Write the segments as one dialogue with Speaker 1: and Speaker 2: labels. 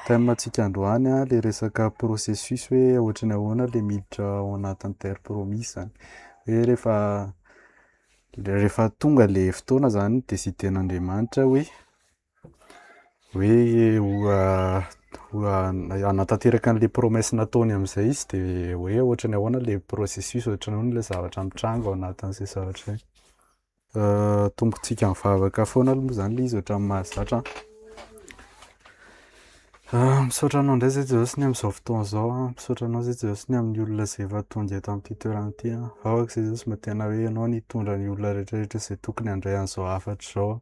Speaker 1: Thème antsika androany an, le resaka processus hoe ohatran'ny ahoana le miditra ao anatin'ny terre promise zany. Hoe rehefa rehefa tonga le fotoana zany déciden'Andriamanitra hoe hoe ho hanatanteraka an'le promesse nataony amin'izay izy de hoe ohatran'ny ahoana le processus, ohatran'ny ahoana le zavatra mitranga ao anatin'izay zavatra izay. Tompontsika mivavaka foana aloha moa zany le izy ohatran'ny mahazatra. Misaotra anao indray zay Jesosy ny amin'izao fotoana izao an, misaotra anao zay Jesosy ny amin'ny olona izay efa tonga eto amin'ity toerana ity an. Vavaka izay Jesosy mba tena hoe ianao no hitondra ny olona rehetrarehetra izay tokony handray an'izao hafatra izao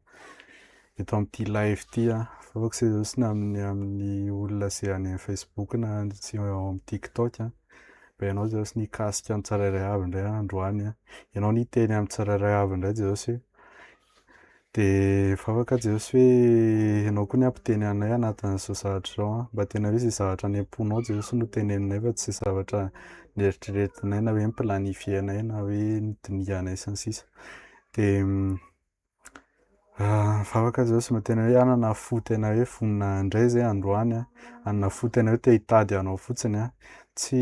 Speaker 1: eto amin'ity live ity an. Vavaka izay Jesosy ny amin'ny amin'ny olona izay any amin'ny Facebook na sy ao amin'ny TikTok an. Mba ianao Jesosy no hikasika ny tsirairay avy indray androany an. Ianao no hiteny amin'ny tsirairay avy indray Jesosy. Dia vavaka Jesosy hoe ianao koa ny hampiteny anay anatin'izao zavatra izao an. Mba tena hoe izay zavatra any am-ponao Jesosy no teneninay fa tsy izay zavatra neritreretinay na hoe ni-planifier-nay na hoe nodinihanay sy ny sisa. Dia mivavaka Jesosy mba tena hoe hanana fo tena hoe vonona handray izay androany an. Hanana fo tena hoe te hitady anao fotsiny an. Tsy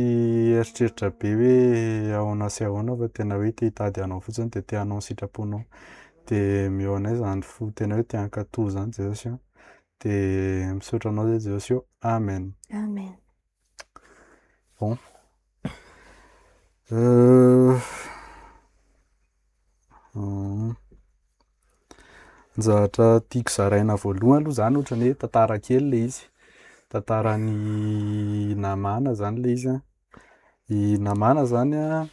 Speaker 1: hieritreritra be hoe ahoana sy ahoana fa tena hoe te hitady anao fotsiny dia te hanao ny sitraponao. Dia omeo anay izany fo tena hoe te hankatò izany Jesosy an. Dia misaotra anao izay Jesosy ô. Amen.
Speaker 2: Amen.
Speaker 1: Bon. Ny zavatra tiako zaraina voalohany aloha izany ohatran'ny hoe tantara kely ilay izy. Tantaran'i Namana izany ilay izy an. I Namana izany an,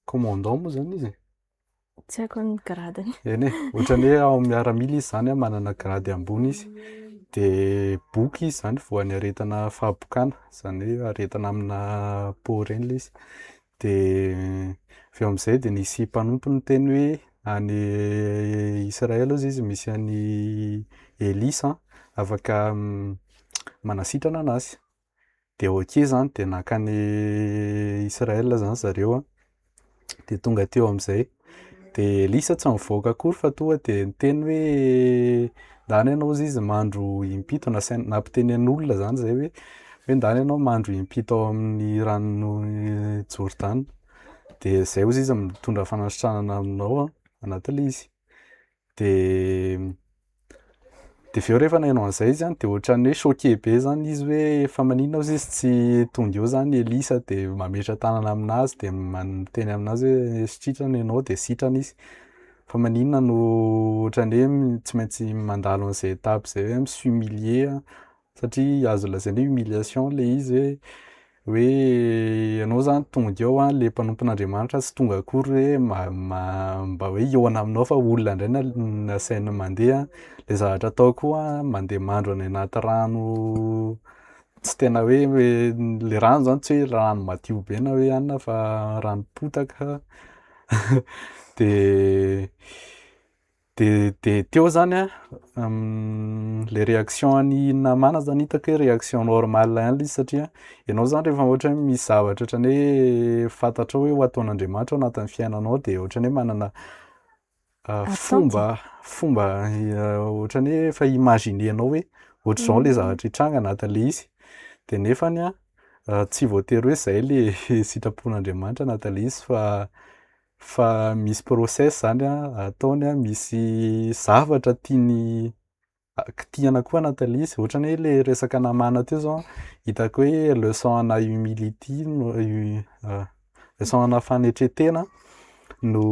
Speaker 1: commandant moa izany izy e?
Speaker 2: Tsy haiko ny gradiny.
Speaker 1: Eny e, ohatran'ny hoe ao amin'ny miaramila izy izany an, manana grady ambony izy. Dia boky izy izany voan'ny aretina fahabokana, izany hoe aretina amina peau ireny ilay izy. Dia avy eo amin'izay dia nisy mpanompo niteny hoe any Israël hozy izy misy an'i Elisa afaka manasitrana an'azy. Dia ok izany dia nankany Israël izany zareo an, dia tonga teo amin'izay. Dia Elisa tsy nivoaka akory fa tonga dia niteny hoe ndana ianao hozy izy mandro impito, nasainy nampitenen'olona izany izay hoe hoe ndana ianao mandro impito ao amin'ny ranon'i Jordana. Dia izay hozy izy mitondra fanasitranana aminao an, anatin'ilay izy. De de avy eo rehefa naheno an'izay izy an, de ohatran'ny hoe choqué be zany izy hoe fa maninona ozy izy tsy tonga eo zany Elisa de mametra-tanana aminazy de miteny aminazy hoe sitrana ianao de sitrana izy, fa maninona no ohatran'ny hoe tsy maintsy mandalo an'izay étape zay hoe mi-s'humilier satria azo lazaina hoe humiliation le izy hoe hoe ianao zany tonga eo an, le mpanompon'Andriamanitra tsy tonga akory hoe mba hoe hihaona aminao fa olona indray no nasaina mandeha, le zavatra atao koa mandeha mandro any anaty rano tsy tena hoe le rano zany tsy hoe rano madio be na hoe anona fa ranom-potaka de De de teo zany an, le réaction an'i Namana zany hitako hoe réaction normale ihany le izy satria ianao zany rehefa ohatra hoe misy zavatra ohatran'ny hoe fantatrao hoe ho ataon'Andriamanitra ao anatin'ny fiainanao de ohatran'ny hoe manana fomba fomba ohatran'ny hoe efa imaginer-nao hoe ohatr'izao le zavatra hitranga anatin'le izy de nefany an tsy voatery hoe zay le sitrapon'Andriamanitra anatin'le izy fa Fa misy process zany an ataony an, misy zavatra tiany kitihana koa anatin'ilay izy, ohatrany hoe le resaka namana teo zao an, hitako hoe leçon ana humility no leçon ana fanetren-tena no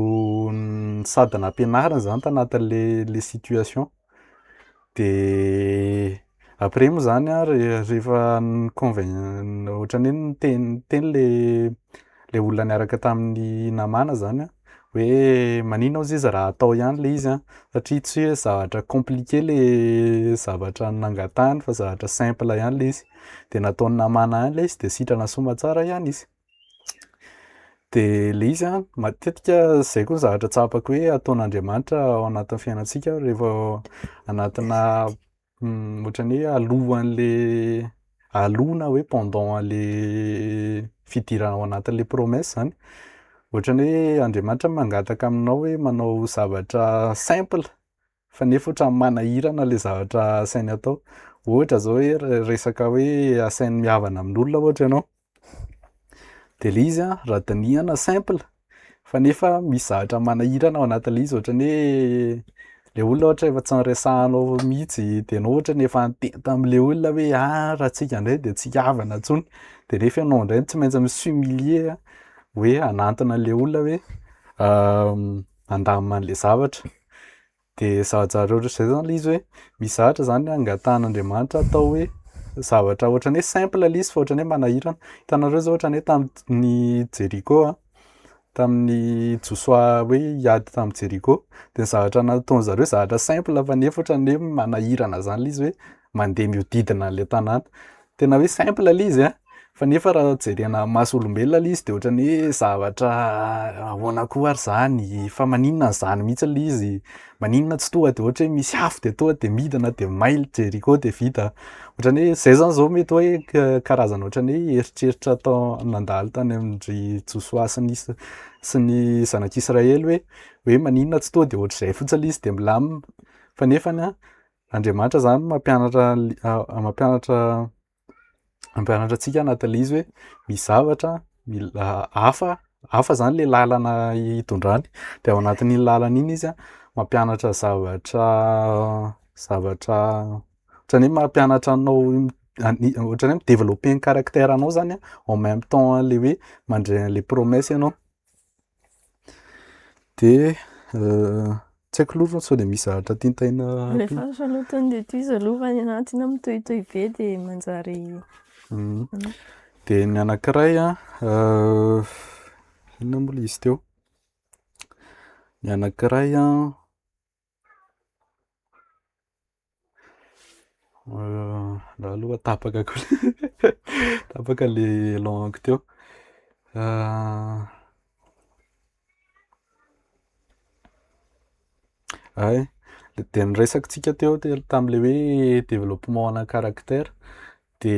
Speaker 1: sady nampianarina zany tanatin'le le situation. De après moa zany an rehefa ni-convain- ohatran'ny hoe niteny niteny le le olona niaraka tamin'ny namana zany an hoe maninona hozy izy raha atao ihany le izy an satria tsy hoe zavatra compliqué le zavatra nangatahany fa zavatra simple ihany le izy, de nataon'ny namana ihany le izy de sitrana soamantsara ihany izy. De le izy an, matetika zay koa ny zavatra tsapako hoe ataon'Andriamanitra ao anatin'ny fiainantsika rehefa anatina ohatran'ny hoe alohan'le aloha na hoe pendant an'le fidirana ao anatin'le promesse zany, ohatran'ny hoe Andriamanitra mangataka aminao hoe manao zavatra simple fa nefa ohatran'ny manahirana le zavatra asainy atao. Ohatra zao hoe resaka hoe asainy mihavana amin'olona ohatra ianao, de le izy a raha dinihana simple fa nefa misy zavatra manahirana ao anatin'le izy ohatran'ny hoe le olona ohatra efa tsy niresahanao mihitsy de enao ohatra efa niteny tam'le olona hoe ah raha tsika ndray de tsy hihavana intsony de nefa ianao ndray no tsy maintsy mi-s'humilier a hoe hanantona an'le olona hoe handamina an'le zavatra. De zavajavatra ohatr'izay zany le izy hoe misy zavatra zany angatahan'Andriamanitra atao hoe zavatra ohatran'ny hoe simple le izy fa ohatran'ny hoe manahirana. Hitanareo zao ohatran'ny hoe tamin'ny Jeriko a, tamin'ny Josoa hoe hiady tamin'i Jeriko de ny zavatra nataon'zareo zavatra simple fa nefa ohatran'ny hoe manahirana zany le izy hoe mandeha mihodidina an'le tanàna. Tena hoe simple le izy a, fa nefa raha jerena amin'ny maso olombelona le izy de ohatran'ny hoe zavatra ahoana koa ary zany, fa maninona an'zany mihitsy le izy, maninona tsy tonga de ohatra hoe misy afo de tonga de midina de may le Jeriko de vita, ohatran'ny hoe zay zany zao mety hoe karazana ohatran'ny hoe eritreritra atao nandalo tany amin-dry Josoa sy ny is- sy ny zanak'Israely hoe hoe maninona tsy tonga de ohatr'izay fotsiny le izy de milamina fa nefany a Andriamanitra zany mampianatra mampianatra mampianatra antsika anatin'le izy hoe misy zavatra mila hafa hafa zany le lalana itondrany de ao anatin'iny lalana iny izy a mampianatra zavatra zavatra ohatran'ny hoe mampianatra anao ohatran'ny hoe mi-développer ny caractère anao zany a en même temps an'le hoe mandray an'le promesse ianao. De tsy haiko aloha sao de misy zavatra tian-tegna
Speaker 2: Alefaso aloha tonga de tohizo aloha fa ny anahy ty mitohitohy be de manjary
Speaker 1: De ny anankiray a inona moa le izy teo? Ny anankiray a raha aloha tapaka koa tapaka le élan-ko teo. Ay, de niresakitsika teo tam'le hoe développement ana caractère de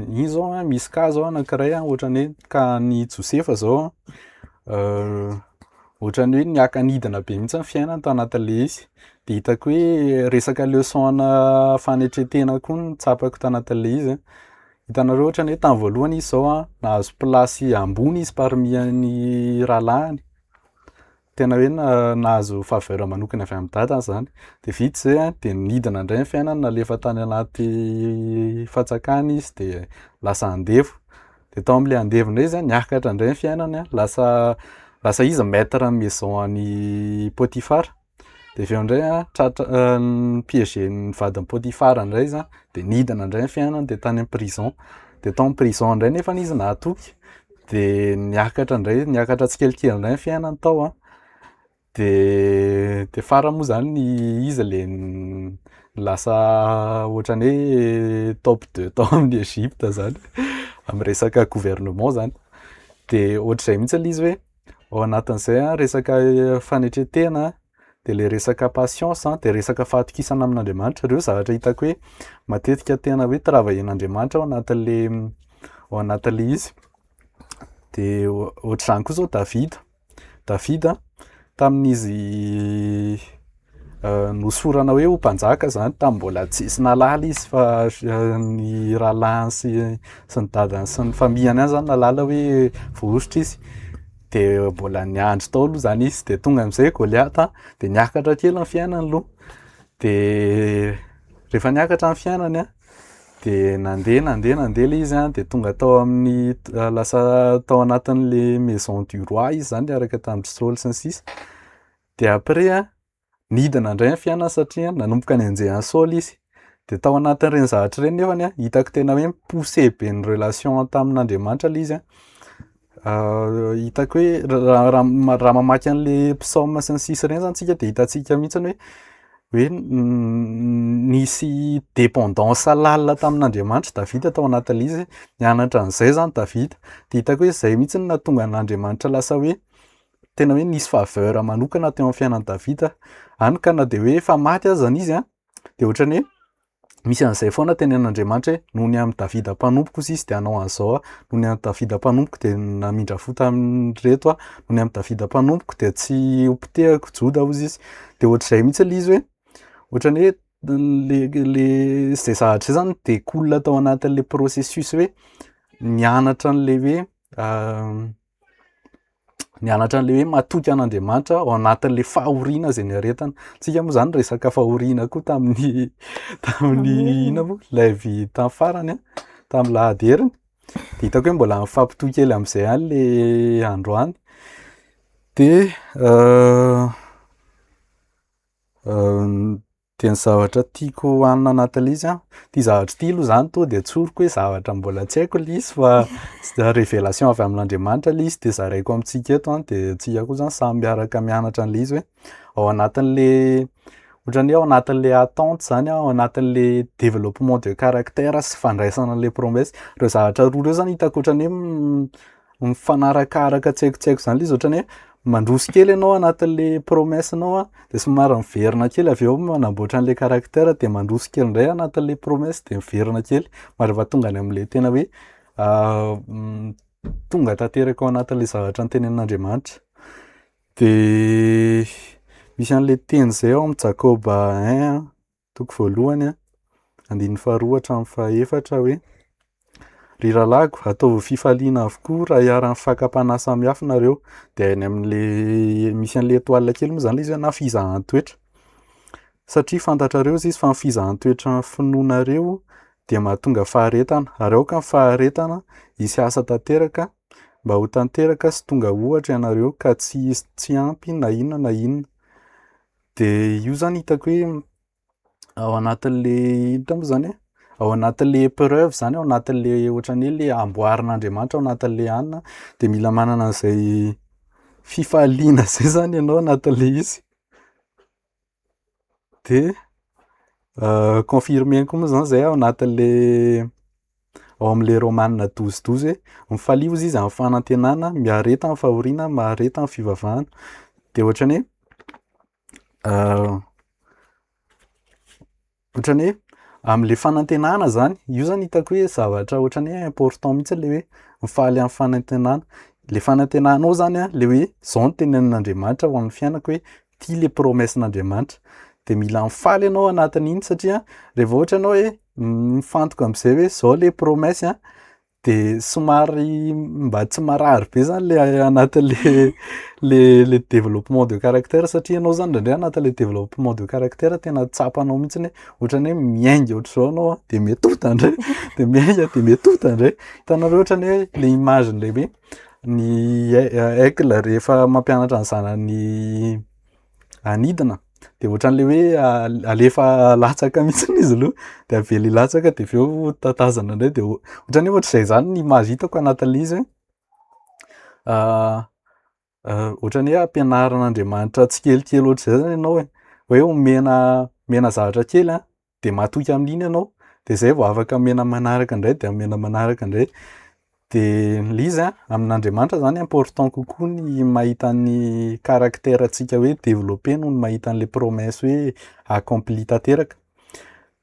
Speaker 1: iny zao a misy cas zao anankiray a ohatran'ny hoe cas an'i Josefa zao a ohatran'ny hoe niaka-nidina be mihitsy ny fiainany tao anatin'le izy de hitako hoe resaka leçon ana fanetren-tena koa no tsapako tanatin'le izy a. Hitanareo ohatran'ny hoe tamin'ny voalohany izy zao a nahazo plasy ambony izy parmi an'ny rahalahiny, tena hoe nahazo faveur manokana avy amin'ny dadany zany de vita zay a de nidina indray ny fiainany nalefa tany anaty fantsakana izy de lasa andevo, de tao am'le andevo indray izy a niakatra indray ny fiainany a lasa lasa izy maître maison an'i Potifara de avy eo indray a tratra ni-piéger-n'ny vadin'i Potifara indray izy a de nidina indray ny fiainany de tany am-prison, de tao am-prison indray nefany izy nahatoky de niakatra indray niakatra tsikelikely indray ny fiainany tao a de de farany moa zany izy le lasa ohatran'ny hoe top deux tao amin'ny Egypte zany amin'ny resaka gouvernement zany de ohatr'izay mihitsy le izy hoe ao anatin'izay a resaka fanetren-tena de le resaka patience a de resaka fahatokisana amin'Andriamanitra reo zavatra hitako hoe matetika tena hoe travailler-n'Andriamanitra ao anatin'le ao anatin'le izy de ohatr'izany koa zao Davida Davida tamin'izy nosorana hoe ho mpanjaka zany tamin'ny mbola tsisy nahalala izy fa ny rahalahiny sy sy ny dadany sy ny famillany ihany zany nahalala hoe voahosotra izy de mbola niandry tao aloha zany izy de tonga am'izay Goliata de niakatra kely ny fiainany aloha de rehefa niakatra ny fiainany a de nandeha nandeha nandeha le izy a de tonga tao amin'ny lasa tao anatin'le maison du roi izy zany niaraka tamin-dry Saoly sy ny sisa de après a nidina indray ny fiainany satria nanomboka nenjehan'i Saoly izy de tao anatin'ireny zavatra ireny nefany a hitako tena hoe mi-pousser be ny relation tamin'Andriamanitra le izy a hitako hoe raha mamaky an'le psaume sy ny sisa ireny zany tsika de hitantsika mihitsiny hoe hoe nisy dépendance lalina tamin'Andriamanitra Davida tao anatin'le izy nianatra an'izay zany Davida de hitako hoe zay mihitsy no nahatonga an'Andriamanitra lasa hoe tena hoe nisy faveur manokana teo amin'ny fiainan'i Davida hany ka na de hoe efa maty azany izy a de ohatran'ny hoe misy an'izay foana tenen'Andriamanitra hoe noho ny amin'i Davida mpanompoko ozy izy de hanao an'izao aho, noho ny amin'i Davida mpanompoko de namindra fo tamin'ireto aho, noho ny amin'i Davida mpanompoko de tsy ho potehako Joda ozy izy de ohatr'izay mihitsy le izy hoe ohatran'ny hoe. le le zay zavatra zay zany découle tao anatin'le processus hoe nianatra an'le hoe nianatra an'le hoe matoky an'Andriamanitra ao anatin'le fahoriana zay niaretana. Tsika moa zany resaka fahoriana koa tamin'ny tamin'ny inona moa live tamin'ny farany a, tamin'ny lahady heriny de hitako hoe mbola mifampitohy kely am'zay ihany le androany de de ny zavatra tiako hohanina anatin'le izy a, ty zavatra ty aloha zany tonga de tsoriko hoe zavatra mbola tsy haiko le izy fa révélation avy amin'Andriamanitra le izy de zaraiko amintsika eto a de tsika koa zany samy miaraka mianatra an'le izy hoe ao anatin'le ohatran'ny hoe ao anatin'le attente zany a, ao anatin'le développement de caractère sy fandraisana an'le promesse, reo zavatra roa reo zany hitako ohatran'ny hoe mifanarakaraka tsy haiko tsy haiko zany le izy ohatran'ny hoe mandroso kely ianao anatin'le promesse-nao a de somary miverina kely avy eo manamboatra an'le caractère de mandroso kely indray anatin'le promesse de miverina kely mandra-paha tonga any am'le tena hoe tonga tanteraka ao anatin'le zavatra notenenin'Andriamanitra. De misy an'le teny zay ao amin'ny Jakoba un toko voalohany a, andininy faharoa hatramin'ny fahaefatra hoe: Ry rahalahiko, ataovy fifaliana avokoa raha iharan'ny fakam-panahy samihafa nareo. De any amin'le misy an'le étoile kely moa zany le izy hoe na fizahan-toetra satria fantatrareo izy fa ny fizahan-toetra ny finoanareo dia mahatonga faharetana ary aoka ny faharetana hisy asa tanteraka mba ho tanteraka sy tonga ohatra ianareo ka tsy hisy tsy ampy na inona na inona. De io zany hitako hoe ao anatin'le inona moa zany e ao anatin'le épreuve zany ao anatin'le ohatran'ny hoe le amboarin'Andriamanitra ao anatin'le hanina de mila manana an'izay fifaliana zay zany ianao anatin'le izy. De confirmé koa moa zany zay ao anatin'le ao am'le Romana 12:12 hoe mifalia hozy izy amin'ny fanantenana, miareta amin'ny fahoriana, mahareta amin'ny fivavahana. De ohatran'ny hoe ohatran'ny hoe am'le fanantenana zany, io zany hitako hoe zavatra ohatran'ny hoe important mihitsy le hoe mifaly amin'ny fanantenana. Le fanantenanao zany a le hoe zao no tenenin'Andriamanitra ho amin'ny fiainako hoe ty le promesse-n'Andriamanitra de mila mifaly ianao anatin'iny satria rehefa ohatra ianao hoe mifantoka am'zay hoe zao le promesse a de somary mba tsy marary be zany le anatin'le le le développement de caractère satria ianao zany indraindray anatin'le développement de caractère tena tsapanao mihitsiny hoe ohatran'ny hoe miainga ohatr'izao anao a de miatonta indray de miainga de miatonta indray. Hitanareo ohatran'ny hoe le image-n'le hoe ny aigle rehefa mampianatra ny zanany hanidina de ohatran'le hoe alefa latsaka mihitsiny izy aloha de avela hilatsaka de avy eo tatazana indray de ohatran'ny hoe ohatr'izay zany ny image hitako anatin'le izy hoe ohatran'ny hoe ampianarin'Andriamanitra tsikelikely ohatr'izay zany ianao e, hoe omena omena zavatra kely a de matoky amin'iny ianao de zay vao afaka omena manaraka indray de omena manaraka indray. De le izy a amin'Andriamanitra zany important kokoa ny mahita ny caractère antsika hoe développé noho ny mahita an'le promesse hoe accompli tanteraka.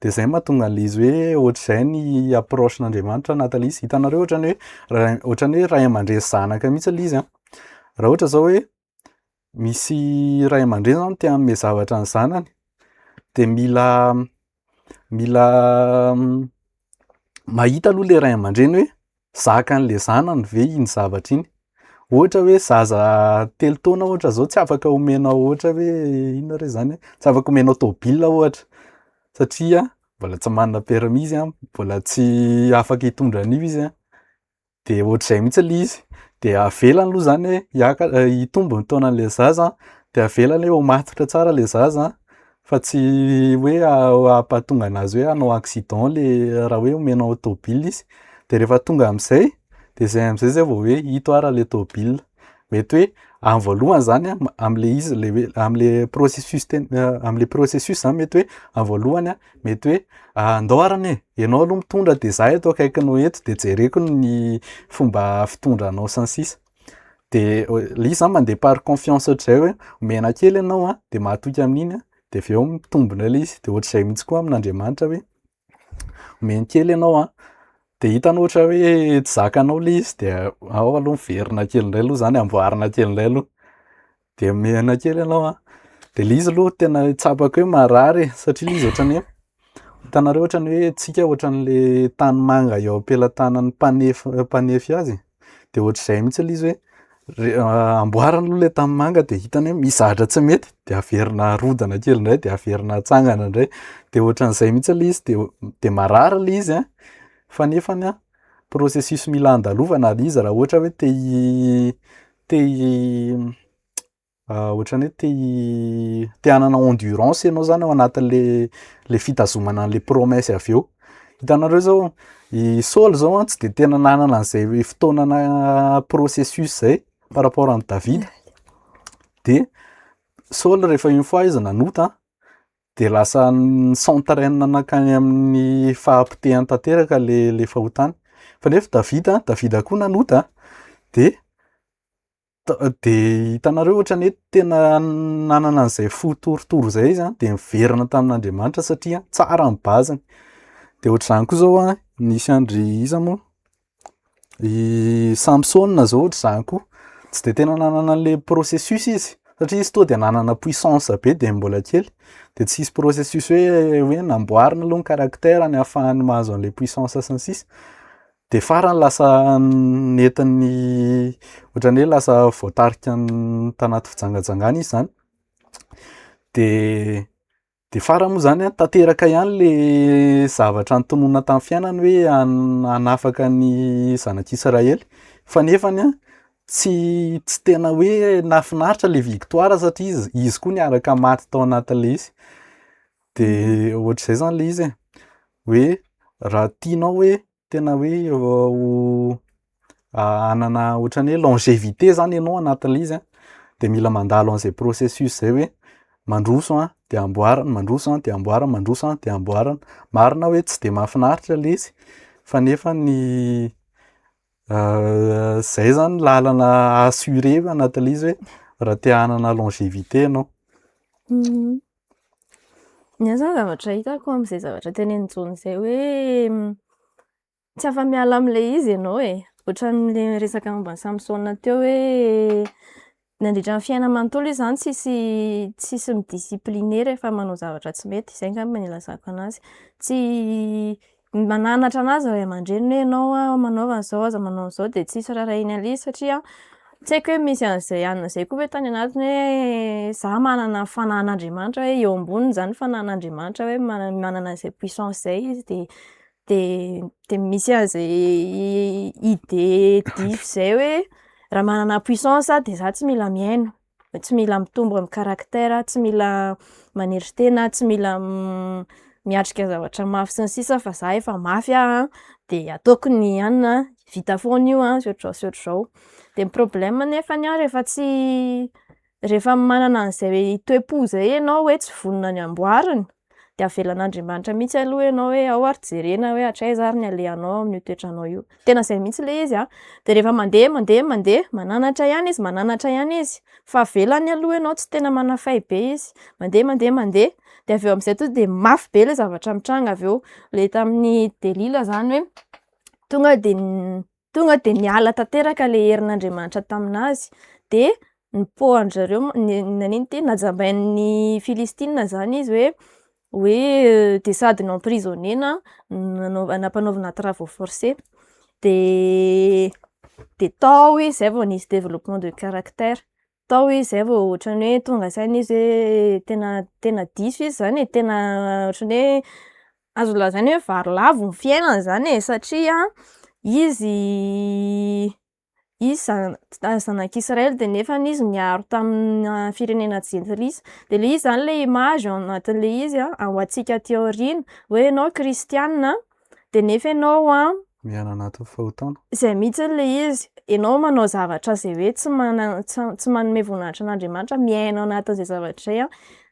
Speaker 1: De zay mahatonga an'le izy hoe ohatr'izay ny approche-n'Andriamanitra anatin'le izy. Hitanareo ohatran'ny hoe ohatran'ny hoe ray aman-dreny sy zanaka mihitsy le izy a. Raha ohatra zao hoe misy ray aman-dreny zany te hanome zavatra ny zanany de mila mahita aloha le ray aman-dreny hoe zakan'le zanany ve iny zavatra iny. Ohatra hoe zaza 3 taona ohatra zao tsy afaka omenao ohatra hoe inona re zany e, tsy afaka omenao tômôbila ohatra satria mbola tsy manana permis izy a, mbola tsy afaka hitondra an'io izy a, de ohatr'izay mihitsy le izy. De avelany aloha zany hoe hitombo ny taonan'le zaza de avelany hoe ho matotra tsara le zaza fa tsy hoe hampahatonga anazy hoe hanao accident le raha hoe omenao tômôbila izy. De rehefa tonga am'zay de zay am'zay zay vao hoe ito ara le tômôbila. Mety hoe amin'ny voalohany zany a am'le izy le hoe am'le processus am'le processus zany mety hoe amin'ny voalohany a mety hoe andao arany e, ianao aloha mitondra de za eto akaikinao eto de jereko ny fomba fitondranao sy ny sisa. De le izy zany mandeha par confiance ohatr'izay hoe omena kely ianao a de mahatoky amin'iny a de avy eo mitombo indray le izy. De ohatr'izay mihitsy koa amin'Andriamanitra hoe omeny kely ianao a de hitanao ohatra hoe tsy zakanao le izy de ao aloha miverina kely indray aloha zany amboarina kely indray aloha de omena kely ianao a. De le izy aloha tena tsapako hoe marary e, satria le izy ohatran'ny hoe hitanareo ohatran'ny hoe tsika ohatran'le tanimanga eo am-pelatanan'ny mpanefy mpanefy azy de ohatr'izay mihitsy le izy hoe re- amboarina aloha le tanimanga de hitany hoe misy zavatra tsy mety de averina arodana kely indray de averina atsangana indray de ohatran'izay mihitsy le izy de o- de marary le izy a fa nefany a processus mila andalovana le izy raha ohatra hoe te hi- te hi- ohatran'ny hoe te hi- te hanana endurance ianao zany ao anatin'le le fitazomana an'le promesse avy eo, hitanareo zao i Saoly zao a tsy de tena nanana an'izay fotoanana processus zay par rapport amin'i Davida, de Saoly rehefa une fois izy nanota de lasa ni-s'entraîne nankany amin'ny fahapotehany tanteraka le le fahotany fa nefa Davida, Davida koa nanota de ta- de hitanareo ohatran'ny hoe tena nanana an'izay fo torotoro zay izy a de niverina tamin'Andriamanitra satria tsara ny base-ny, de ohatr'izany koa zao a nisy andry iza moa i Samsona zao ohatr'izany koa tsy de tena nanana an'le processus izy satria izy tonga de nanana puissance be de mbola kely de tsisy processus hoe hoe namboarina aloha ny caractère-ny ahafahany mahazo an'le puissance sy ny sisa de farany lasa nentin'ny ohatran'ny hoe lasa voatarika tanaty fijangajangana izy zany de de farany moa zany a tanteraka ihany le zavatra notononina tamin'ny fiainany hoe han- hanafaka ny zanak'Israely fa nefany a tsy tsy tena hoe nahafinaritra le victoire satria izy izy koa niaraka maty tao anatin'le izy de ohatr'izay zany le izy e hoe raha tianao hoe tena hoe ho hanana ohatran'ny hoe longévité zany ianao anatin'le izy a de mila mandalo an'izay processus zay hoe mandroso a de amboarina, mandroso a de amboarina, mandroso a de amboarina, marina hoe tsy de mahafinaritra le izy fa nefany zay zany lalana assuré anatin'le izy hoe raha te hanana longévité ianao.
Speaker 2: Ny ahy zany zavatra hitako am'zay zavatra tenenin'i Jaona zay hoe tsy afa-miala am'le izy ianao e. Ohatran'le resaka momba an'i Samsona teo hoe nandritra ny fiainana manontolo izy zany tsisy tsisy mi-discipliner rehefa manao zavatra tsy mety, zay angamba no ilazako anazy. Tsy mananatra anazy ray aman-dreniny hoe ianao a manaova an'izao, aza manao an'izao de tsisy raharahiany an'le izy satria tsy haiko hoe misy an'izay anona zay koa ve tany anatiny hoe za manana ny fanahin'Andriamanitra hoe eo amboniny zany fanahin'Andriamanitra hoe mana- manana an'izay puissance zay izy de de de misy an'izay idée diso zay hoe raha manana puissance aho de za tsy mila mihaino, tsy mila mitombo amin'ny caractère, tsy mila manetry tena, tsy mila miatrika zavatra mafy sy ny sisa fa za efa mafy aho a de ataoko ny anina, vita foana io a sy ohatr'izao sy ohatr'izao. De ny problème nefany a rehefa tsy rehefa manana an'izay toe-po zay ianao hoe tsy vonona ny amboarina de avelan'Andriamanitra mihitsy aloha ianao hoe ao ary jerena hoe hatraiza ary ny alehanao amin'io toetranao io. Tena zay mihitsy le izy a. De rehefa mandeha mandeha mandeha, mananatra ihany izy mananatra ihany izy fa avelany aloha ianao tsy tena manafay be izy, mandeha mandeha mandeha de avy eo am'zay to de mafy be le zavatra mitranga avy eo. Le tamin'ny Delila zany hoe tonga de n- tonga de niala tanteraka le herin'Andriamanitra taminazy de nipohan-drareo ma- ny nanino ty najambain'ny Filistina zany izy hoe hoe de sady no-emprisonner-na nanao- nampanaovina travaux forcés de de tao izy zay vao nisy développement de caractère, tao izy zay vao ohatran'ny hoe tonga saina izy hoe tena tena diso izy zany e, tena ohatran'ny hoe azo lazaina hoe vary lavo ny fiainany zany e satria izy izy zana- zanak'Israely de nefany izy niaro tamina firenena jentilisa. De le izy zany le image ao anatin'le izy a ho antsika aty aoriana hoe ianao kristianina de nefa ianao a
Speaker 1: Miaina anatin'ny fahotana.
Speaker 2: zay mihitsy le izy, ianao manao zavatra zay hoe tsy mana- tsy tsy manome voninahitra an'Andriamanitra, miaina ao anatin'izay zavatra zay a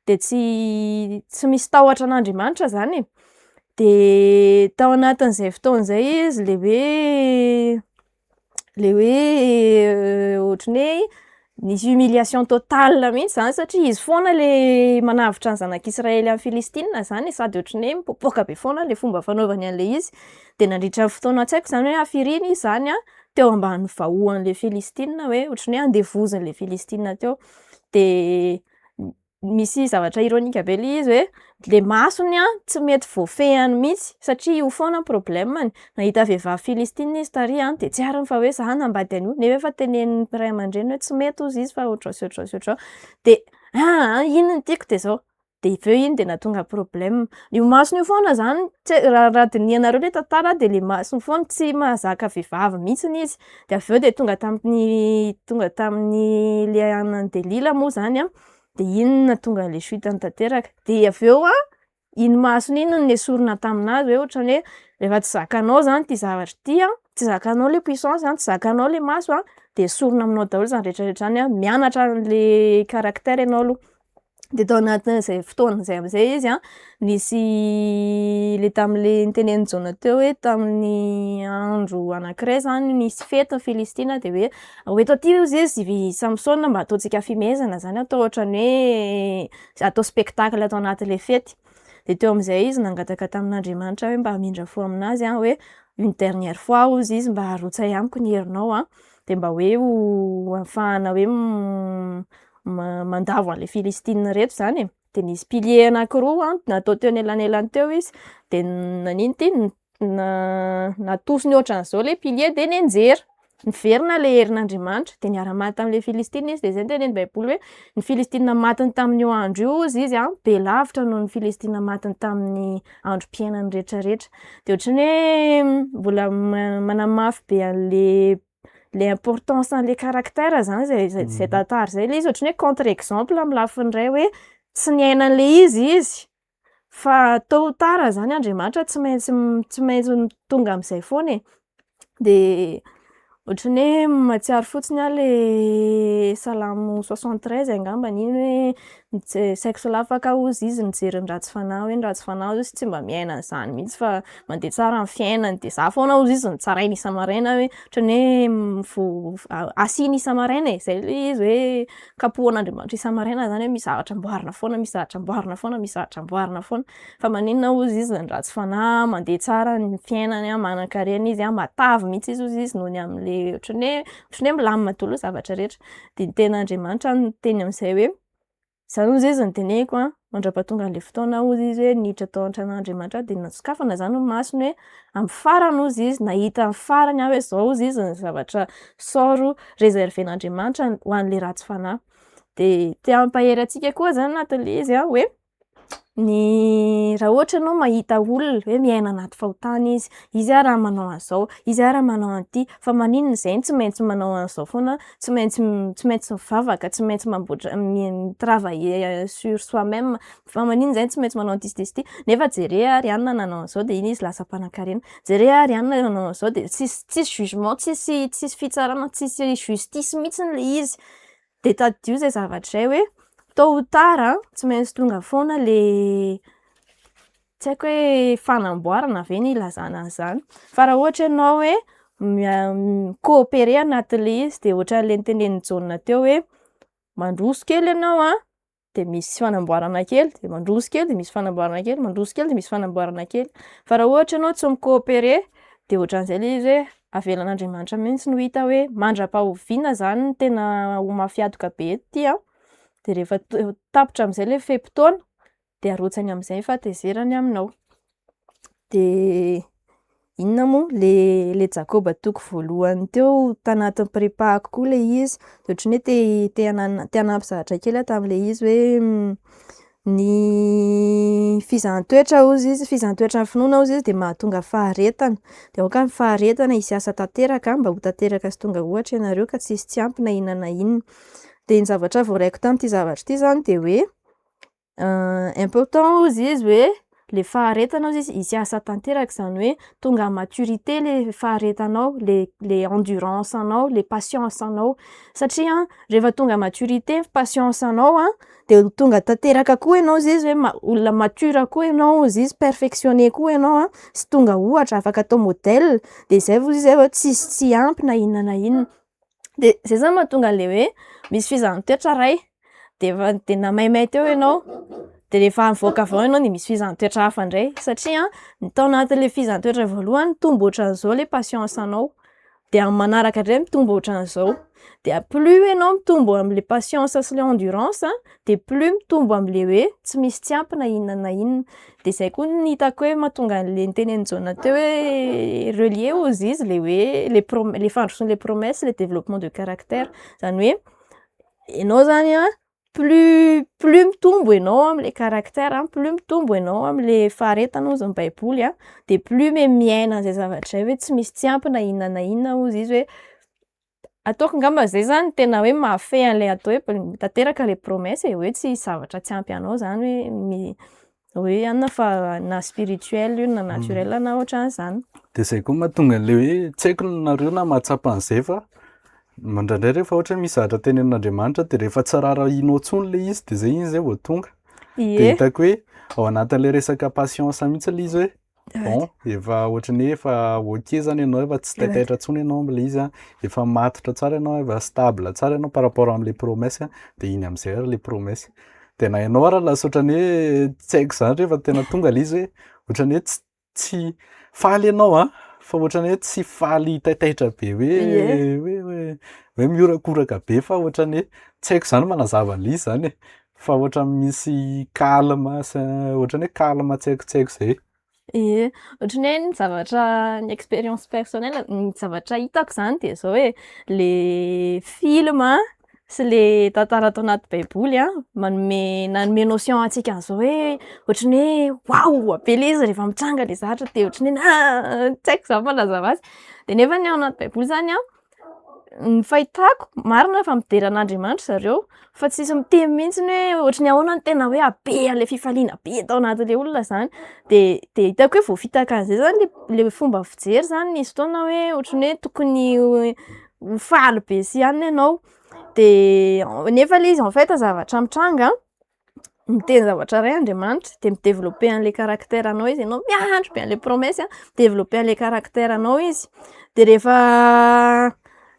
Speaker 2: de tsy tsy misy tahotra an'Andriamanitra zany e. De tao anatin'izay fotoana zay izy le hoe le hoe ohatran'ny hoe nisy humiliation totale mihitsy zany satria izy foana le manavotra ny zanak'Israely amin'ny Filistina zany e, sady ohatran'ny hoe mipoapoaka be foana le fomba fanaovany an'le izy. De nandritra ny fotoana tsy haiko zany hoe hafiriana izy zany a teo ambany vahoan'le Filistina hoe ohatran'ny hoe andevozin'le Filistina teo. De Misy zavatra ironique be le izy hoe le masony a tsy mety voafehiny mihitsy satria io foana ny problème-ny. Nahita vehivavy filistina izy tary a, de tsy ariny fa hoe za hanambady an'io nefa efa tenenin'ny ray aman-dreniny hoe tsy mety hozy izy fa ohatr'izao sy ohatr'izao sy ohatr'izao. De aa iny no tiako de zao. De avy eo iny de nahatonga problème. Io masony io foana zany tsy raha dinihanareo le tantara de le masony foana tsy mahazaka vehivavy mihitsiny izy. De avy eo de tonga tamin'ny tonga tamin'ny le anan'i Delila moa zany a, de iny no nahatonga an'le chute-ny tanteraka. De avy eo a, iny masony iny no nesorina taminazy hoe ohatran'ny hoe rehefa tsy zakanao zany ty zavatra ty a, tsy zakanao le puissance a, tsy zakanao le maso a, de esorina aminao daholo zany rehetrarehetra zany a, mianatra an'le caractère ianao aloha. De tao anatin'izay fotoana zay am'zay izy a, nisy le tam'le nitenenin'i Jaona teo hoe tamin'ny andro anankiray zany nisy fety ny Filistina de hoe hoeto aty hozy izy i Samsona mba ataontsika fihomezana zany, atao ohatran'ny hoe atao spectacle atao anatin'le fety. De teo am'zay izy nangataka tamin'Andriamanitra hoe mba hamindra fo aminazy a, hoe une dernière fois hozy izy mba arotsay amiko ny herinao a, de mba hoe ho ahafahana hoe mandavo an'le Filistina reto zany e. De nisy pilier anankiroa a natao teo anelanelany teo izy, de nanino ty natosiny ohatran'izao le pilier de nianjera, niverina le herin'Andriamanitra de niara-maty tam'le Filistina izy. De zay no tenenin'ny baiboly hoe ny Filistina matiny tamin'io andro io hozy izy a be lavitra noho ny Filistina matiny tamin'ny androm-piainany rehetrarehetra. De ohatran'ny hoe mbola manamafy be an'le le importance an'le caractère zany zay tantara zay. Le izy ohatran'ny hoe contre exemple amin'ny lafiny iray hoe tsy niaina an'le izy izy fa tôt ou tard zany Andriamanitra tsy maintsy tonga am'izay foana e. De ohatran'ny hoe mahatsiaro fotsiny aho le Salamo 73 angambany iny hoe saiko solafaka hozy izy nijery ny ratsy fanahy, hoe ny ratsy fanahy hozy tsy mba miaina an'izany mihitsy fa mandeha tsara ny fiainany, de za foana hozy izy no tsarainy isa-maraina hoe ohatran'ny hoe asiana isa-maraina e, zay le izy hoe kapohan'Andriamanitra isa-maraina zany hoe misy zavatra amboarina foana, misy zavatra amboarina foana, misy zavatra amboarina foana. Fa maninona hozy izy ny ratsy fanahy mandeha tsara ny fiainany a, manan-karena izy a, matavy mihitsy izy hozy izy noho ny am'le ohatran'ny hoe milamina daholo ny zavatra rehetra. De ny tenin'Andriamanitra niteny am'izay hoe zany hozy izy no teneniko a mandra-pahatonga an'le fotoana hozy izy hoe niditra tao an-tranon'Andriamanitra de nosokafana zany ny masony hoe amin'ny farany hozy izy nahita ny farany aho hoe zao hozy izy ny zavatra sort réservé-n'Andriamanitra ho an'le ratsy fanahy. De te hampahery antsika koa zany anatin'le izy a hoe ny raha ohatra ianao mahita olona hoe miaina anaty fahotana izy, izy a raha manao an'izao, izy a raha manao an'ity, fa maninona izay no tsy maintsy manao an'izao foana, tsy maintsy mivavaka, tsy maintsy mamboatra mi-travailler sur soi-même, fa maninona izay no tsy maintsy manao an'ity sy ty sy ty, nefa jere ary anona nanao an'izao de iny izy lasa mpanan-karena, jere ary anona nanao an'izao de tsisy jugement, tsisy fitsarana, tsisy justice mihitsiny le izy. De tadidio zay zavatra zay hoe tôt ou tard a tsy maintsy tonga foana le tsy haiko hoe fanamboarana ve ny ilazana an'izany, fa raha ohatra ianao hoe mi-coopérer anatin'le izy de ohatran'le notenenin'i Jaona teo hoe mandroso kely ianao a de misy fanamboarana kely, de mandroso kely de misy fanamboarana kely, mandroso kely de misy fanamboarana kely. Fa raha ohatra ianao tsy mi-coopérer de ohatran'izay le izy hoe avelan'Andriamanitra mihitsy no hita hoe mandra-pahoviana zany no tena ho mafy atoka be eto ty a, de rehefa tapitra am'izay le fe-potoana de arotsany am'izay ny fahatezerany aminao. De inona moa le Jakoba toko voalohany teo tanatin'ny prépa-ko koa le izy de ohatran'ny hoe te te hanampy zavatra kely aho tam'le izy hoe ny fizahan-toetra hozy izy, fizahan-toetra ny finoana hozy izy de mahatonga faharetana, de aoka ny faharetana hisy asa tanteraka mba ho tanteraka sy tonga ohatra ianareo ka tsisy tsy ampy na inona na inona. De ny zavatra voaraiko tamin'ity zavatra ity zany de hoe important hozy izy hoe le faharetana hozy izy hisy asa tanteraka, zany hoe tonga à maturité le faharetanao, le endurance anao, le patience anao, satria rehefa tonga à maturité ny patience anao a de ho tonga tanteraka koa ianao hozy izy hoe olona mature koa ianao hozy izy, perfectionné koa ianao a sy tonga ohatra afaka atao modèle, de zay vao izy zay vao tsisy tsy ampy na inona na inona. De zay zany mahatonga an'le hoe misy fizahan-toetra ray de efa de namaimay teo ianao, de rehefa mivoaka avy ao ianao de misy fizahan-toetra hafa indray satria ny tao anatin'le fizahan-toetra voalohany nitombo ohatran'izao le patience anao. De amin'ny manaraka indray mitombo ohatran'izao. De plus ianao mitombo am'le patience sy le endurance a, de plus mitombo am'le hoe tsy misy tsy ampy na inona na inona. De zay koa no hitako hoe mahatonga an'le nitenenin'i Jaona teo hoe relié hozy izy le hoe le prom- le fandrosoan'le promesse, le développement de caractère. Zany hoe ianao zany a plus mitombo ianao am'le caractère, plus mitombo ianao am'le faharetana hozy ny baiboly a, de plus me miaina an'zay zavatra zay hoe tsy misy tsy ampy na inona na inona hozy izy hoe ataoko ngamba zay zany tena hoe mahafehy an'le atao hoe tanteraka le promesse e, hoe tsy hisy zavatra tsy ampy anao zany hoe hoe anona fa na spirituel io na naturel na ohatran'zany.
Speaker 1: De zay koa mahatonga an'le hoe tsy haiko nareo na mahatsapa an'izay fa indraindray rehefa ohatra hoe misy zavatra tenenin'Andriamanitra de rehefa tsy raharahianao intsony le izy de zay iny zay vao tonga. De hitako hoe ao anatin'le resaka patience mihitsy le izy hoe bon, efa ohatran'ny hoe efa ok zany ianao, efa tsy taitaitra intsony ianao am'le izy a, efa matotra tsara ianao, efa stable tsara ianao par rapport am'le promesse a, de iny am'zay ary le promesse. De na ianao ara lasa ohatran'ny hoe tsy haiko zany rehefa tena tonga le izy hoe ohatran'ny hoe tsy faly ianao a, fa ohatran'ny hoe tsy faly taitaitra be hoe hoe mihorakoraka be fa ohatran'ny hoe tsy haiko zany manazava an'le izy zany e, fa ohatran'ny misy calme sy ohatran'ny hoe calme tsy haiko tsy haiko zay.
Speaker 2: Ie, ohatran'ny hoe ny zavatra, ny expérience personnelle, ny zavatra hitako zany de zao hoe le film a sy le tantara atao anaty baiboly a manome nanome notion antsika an'zao hoe ohatran'ny hoe waouh be le izy rehefa mitranga le zavatra de ohatran'ny hoe ah, tsy haiko zany manazava azy. De nefany ao anaty baiboly zany a, ny fahitako marina fa midera an'Andriamanitra zareo fa tsisy miteny mihitsiny hoe ohatran'ny ahoana no tena hoe habe an'le fifaliana be tao anatin'le olona zany. De hitako hoe voafitaka an'zay zany le fomba fijery zany nisy fotoana hoe ohatran'ny hoe tokony ho faly be sy anona ianao. De nefa le izy en fait zavatra mitranga, miteny zavatra ray Andriamanitra de mi-développer an'le caractère anao izy, ianao miandry be an'le promesse a, mi-développer an'le caractère anao izy. De rehefa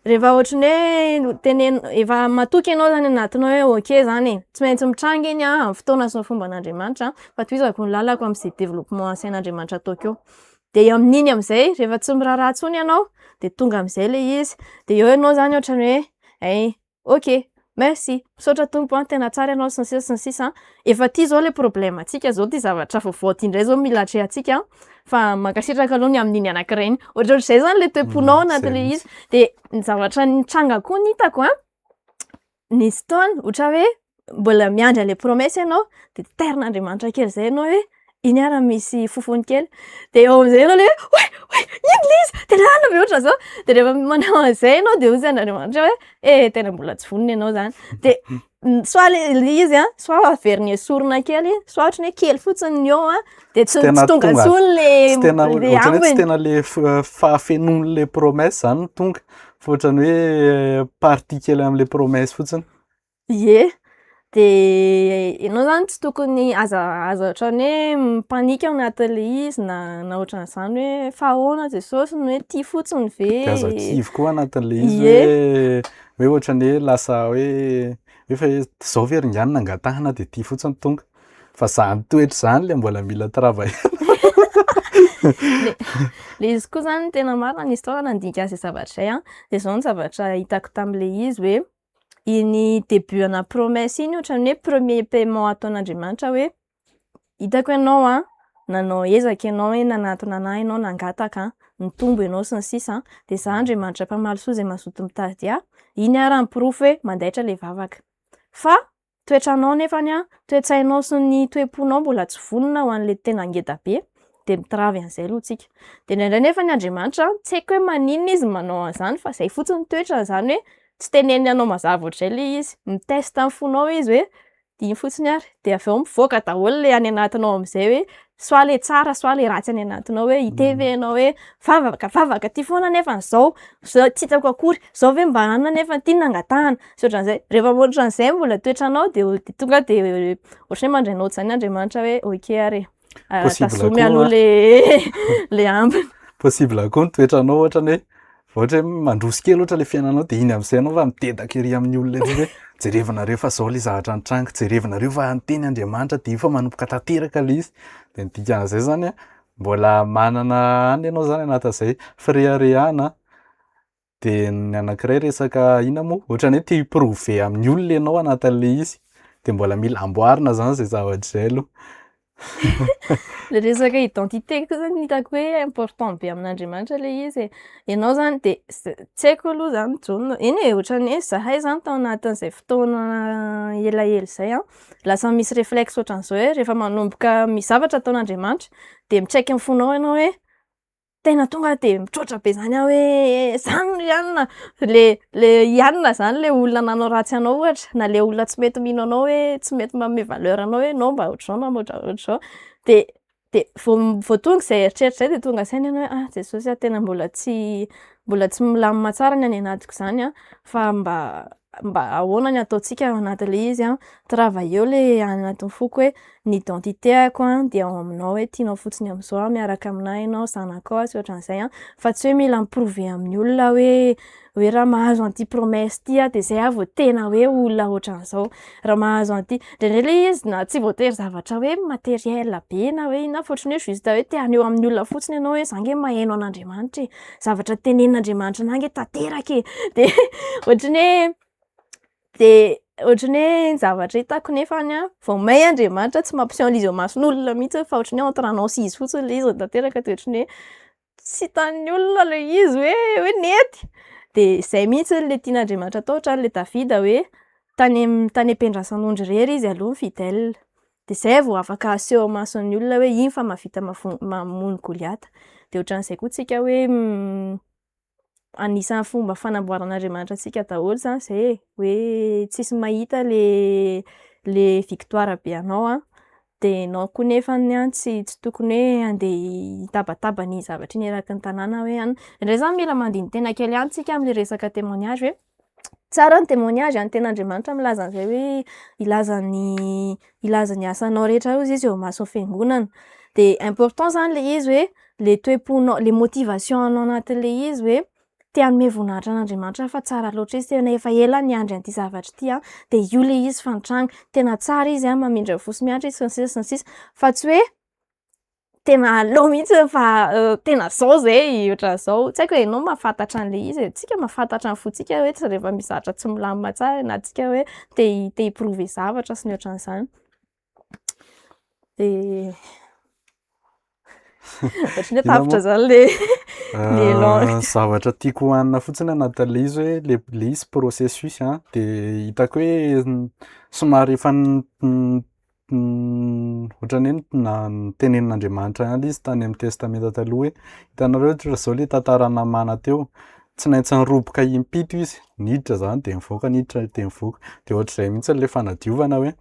Speaker 2: ohatran'ny hoe tenen- efa matoky ianao zany anatinao hoe ok zany e, tsy maintsy mitranga iny a amin'ny fotoana sy ny fomban'Andriamanitra fa tohizako ny lalako am'zay développement asain'Andriamanitra ataoko eo. De amin'iny am'zay rehefa tsy miraharaha intsony ianao de tonga am'zay le izy, de eo ianao zany ohatran'ny hoe ay ok, merci, misaotra tompo a, tena tsara ianao sy ny sisa sy ny sisa. Efa ty zao le problème antsika zao, ty zavatra vaovao ty indray zao mila atrehantsika fa mankasitraka aloha ny amin'iny anankiray iny. Ohatrohatr'izay zany le toe-ponao anatin'le izy. De ny zavatra nitranga koa ny hitako a, nisy fotoana ohatra hoe mbola miandry an'le promesse ianao de tairin'Andriamanitra kely zay ianao hoe iny ara misy fofony kely, de eo am'zay ianao le hoe oay oay ino le izy tena anona be ohatran'izao, de rehefa manao an'zay ianao de hozy an'Andriamanitra hoe eh tena mbola tsy vonona ianao zany. De soit le izy a, soit averiny esorina kely, soit ohatran'ny hoe kely fotsiny ny eo a, de tsy
Speaker 1: Tena
Speaker 2: tsy tonga
Speaker 1: tonga-
Speaker 2: intsony le
Speaker 1: Tsy tena
Speaker 2: le
Speaker 1: ohatran'ny hoe tsy
Speaker 2: ambiny.
Speaker 1: tena le fahafenoan'le promesse zany no tonga fa ohatran'ny hoe partie kely am'le promesse fotsiny.
Speaker 2: Ie, de ianao zany tsy tokony aza ohatran'ny hoe mi-panique ao anatin'le izy na ohatran'izany hoe fa ahoana Jesosy no hoe ty fotsiny ve?
Speaker 1: De aza kivy koa anatin'le izy hoe ohatran'ny hoe lasa hoe efa hoe zao ve ry ngany nangatahana de ty fotsiny tonga, fa zany toetra zany le mbola mila travailler.
Speaker 2: Le izy koa zany tena marina, nisy fotoana nandinika an'izay zavatra izay a, de zao ny zavatra hitako tam'le izy hoe iny début ana promesse iny ohatran'ny hoe premier paiement ataon'Andriamanitra hoe hitako ianao a, nanao ezaka ianao hoe nanatona anahy ianao nangataka, nitombo ianao sy ny sisa, de za Andriamanitra mpamaly soa izay mazoto mitady ahy, iny ara ny porofo hoe mandaitra le vavaka. Fa toetranao nefany a, toe-tsainao sy ny toe-ponao mbola tsy vonona ho an'le tena ngeda be, de mitravy an'izay aloha tsika. De indraindray nefany Andriamanitra tsy haiko hoe maninona izy manao an'izany fa zay fotsiny ny toetrany zany hoe tsy teneniny anao mazava ohatr'izay le izy, mi-teste ny fonao izy hoe iny fotsiny ary, de avy eo mivoaka daholo le any anatinao am'zay hoe soit le tsara soit le ratsy any anatinao hoe hiteny ve ianao hoe vavaka vavaka ty foana nefa zao zao tsy hitako akory, zao ve mba hanina nefa ty nangatahana sy ohatran'izay. Rehefa ohatran'izay mbola toetranao de tonga de ohatran'ny hoe mandray naoty zany Andriamanitra hoe ok ary e,
Speaker 1: Possible
Speaker 2: tazomy
Speaker 1: koa
Speaker 2: aloha le ambiny.
Speaker 1: Possible koa ny toetranao ohatrany hoe ohatra hoe mandroso kely ohatra le fiainanao de iny am'zay anao fa midedaka ery amin'ny olona ery hoe jerevinareo fa zao le zavatra nitranga, jerevinareo fa niteny Andriamanitra de io fa manomboka tanteraka le izy. De ny dikan'izay zany a mbola manana any ianao zany anatin'izay fireharehana. De ny anankiray resaka inona moa? Ohatran'ny hoe te hi-prouver amin'ny olona ianao anatin'le izy. De mbola mila amboarina zany zay zavatra zay aloha.
Speaker 2: Le resaka identité koa zany hitako hoe important be amin'Andriamanitra le izy e. Ianao zany de tsy haiko aloha zany Jaona, eny e, ohatran'ny hoe zahay zany tao anatin'izay fotoana elaela izay an, lasa misy réflexe ohatran'izao hoe rehefa manomboka misy zavatra ataon'Andriamanitra de mitraiky ny fonao ianao hoe tena tonga de mitroatra be zany aho hoe zany ry anona, le i anona zany le olona nanao ratsy anao ohatra, na le olona tsy mety mino anao hoe tsy mety manome valeur anao hoe ianao mba ohatr'izao na ohatr'izao, de vao tonga izay eritreritra izay de tonga saina ianao hoe ah Jesosy a, tena mbola tsy milamina tsara ny any anatiko zany an, fa mba ahoana ny ataontsika ao anatin'le izy an, travailleo le any anatin'ny foko hoe ny identité-ako an de ao aminao hoe tianao fotsiny amin'izao aho, miaraka aminahy ianao, zanakao aho sy ohatran'izay an, fa tsy hoe mila mi-prouver amin'ny olona hoe raha mahazo an'ity promesse ty aho de zay aho vao tena hoe olona ohatran'izao, raha mahazo an'ity, indraindray le izy na tsy voatery zavatra hoe matériel be na hoe inona fa ohatran'ny hoe juste hoe te haneho amin'ny olona fotsiny ianao hoe za nge maheno an'Andriamanitra e, zavatra tenenin'Andriamanitra anahy nge tanteraka e, de ohatran'ny hoe de ohatran'ny hoe ny zavatra hitako nefany an, vao may Andriamanitra tsy mampiseho an'izy eo imason'olona mihitsy fa ohatran'ny hoe entre anao sy izy fotsiny le izy no tanteraka de ohatran'ny hoe tsy hitan'ny olona le izy hoe nety. De zay mihitsy le tian'Andriamanitra atao ohatran'le Davida hoe tany am-piandrasan'ondry irery izy aloha fidèle. De zay vao afaka aseho imason'ny olona hoe iny fa mahavita mamono Goliata. De ohatran'izay koa tsika hoe anisan'ny fomba fanamboaran'Andriamanitra antsika daholo zany zay e, hoe tsisy mahita le victoire be anao an, de ianao koa nefany an tsy tokony hoe andeha hitabataba ny zavatra iny eraky ny tanàna hoe an, indraindray zany mila mandini-tena kely ihany tsika amin'le resaka témoignage hoe tsara ny témoignage ny tenin'Andriamanitra milaza an'izay hoe hilaza ny asanao rehetra hozy izy eo imason'ny fiangonana. De important zany le izy hoe le toe-ponao, le motivation anao anatin'le izy hoe te hanome voninahitra an'Andriamanitra fa tsara loatra izy, tena efa ela niandry an'ity zavatra ity an, de io le izy fa nitranga, tena tsara izy an, mamindra fo sy miantra izy sy ny sisa sy ny sisa, fa tsy hoe tena aleo mihitsy fa tena zao zay ohatran'izao, tsy haiko e, ianao mahafantatra an'le izy e, tsika mahafantatra ny fontsika hoe tsy rehefa misy zavatra tsy milamina tsara na tsika hoe te hi-prouver zavatra sy ny ohatran'izany. De ohatran'ny hoe tapitra zany le élan.
Speaker 1: Zavatra tiako hohanina fotsiny anatin'le izy hoe le izy processus an, de hitako hoe somary efa ohatran'ny hoe notenenin'Andriamanitra ihany le izy tany amin'ny testamenta taloha hoe hitanareo ohatra zao le tantaran'i Namana teo, tsy maintsy niroboka impito izy, niditra zany de nivoaka, niditra de nivoaka, de ohatr'izay mihitsy le fanadiovana hoe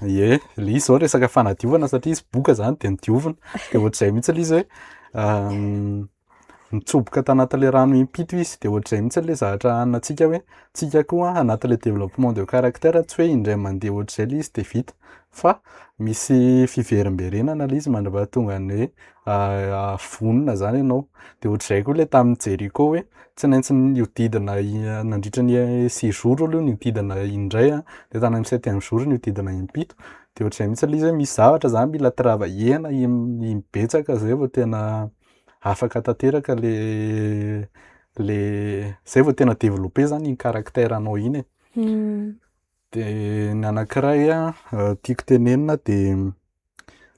Speaker 1: ie, le izy zao resaka fanadiovana satria izy boka zany de nodiovina, de ohatr'izay mihitsy le izy hoe nitsoboka tanatin'le rano impito izy, de ohatr'izay mihitsy le zavatra haninantsika hoe tsika koa anatin'le développement de caractère tsy hoe indray mandeha ohatr'izay le izy de vita fa misy fiverimberenana le izy mandra-pahatonga ny hoe vonona zany ianao, de ohatr'izay koa le tamin'ny Jeriko hoe tsy maintsy nihodidina nandritra ny six jours aloha nihodidina indray an, de tany amin'ny septième jour nihodidina impito, de ohatr'izay mihitsy le izy hoe misy zavatra zany mila travailler-na imbetsaka zay vao tena afaka tanteraka le zay vao tena développé zany iny caractère anao iny e. De ny anankiray an tiako tenenina de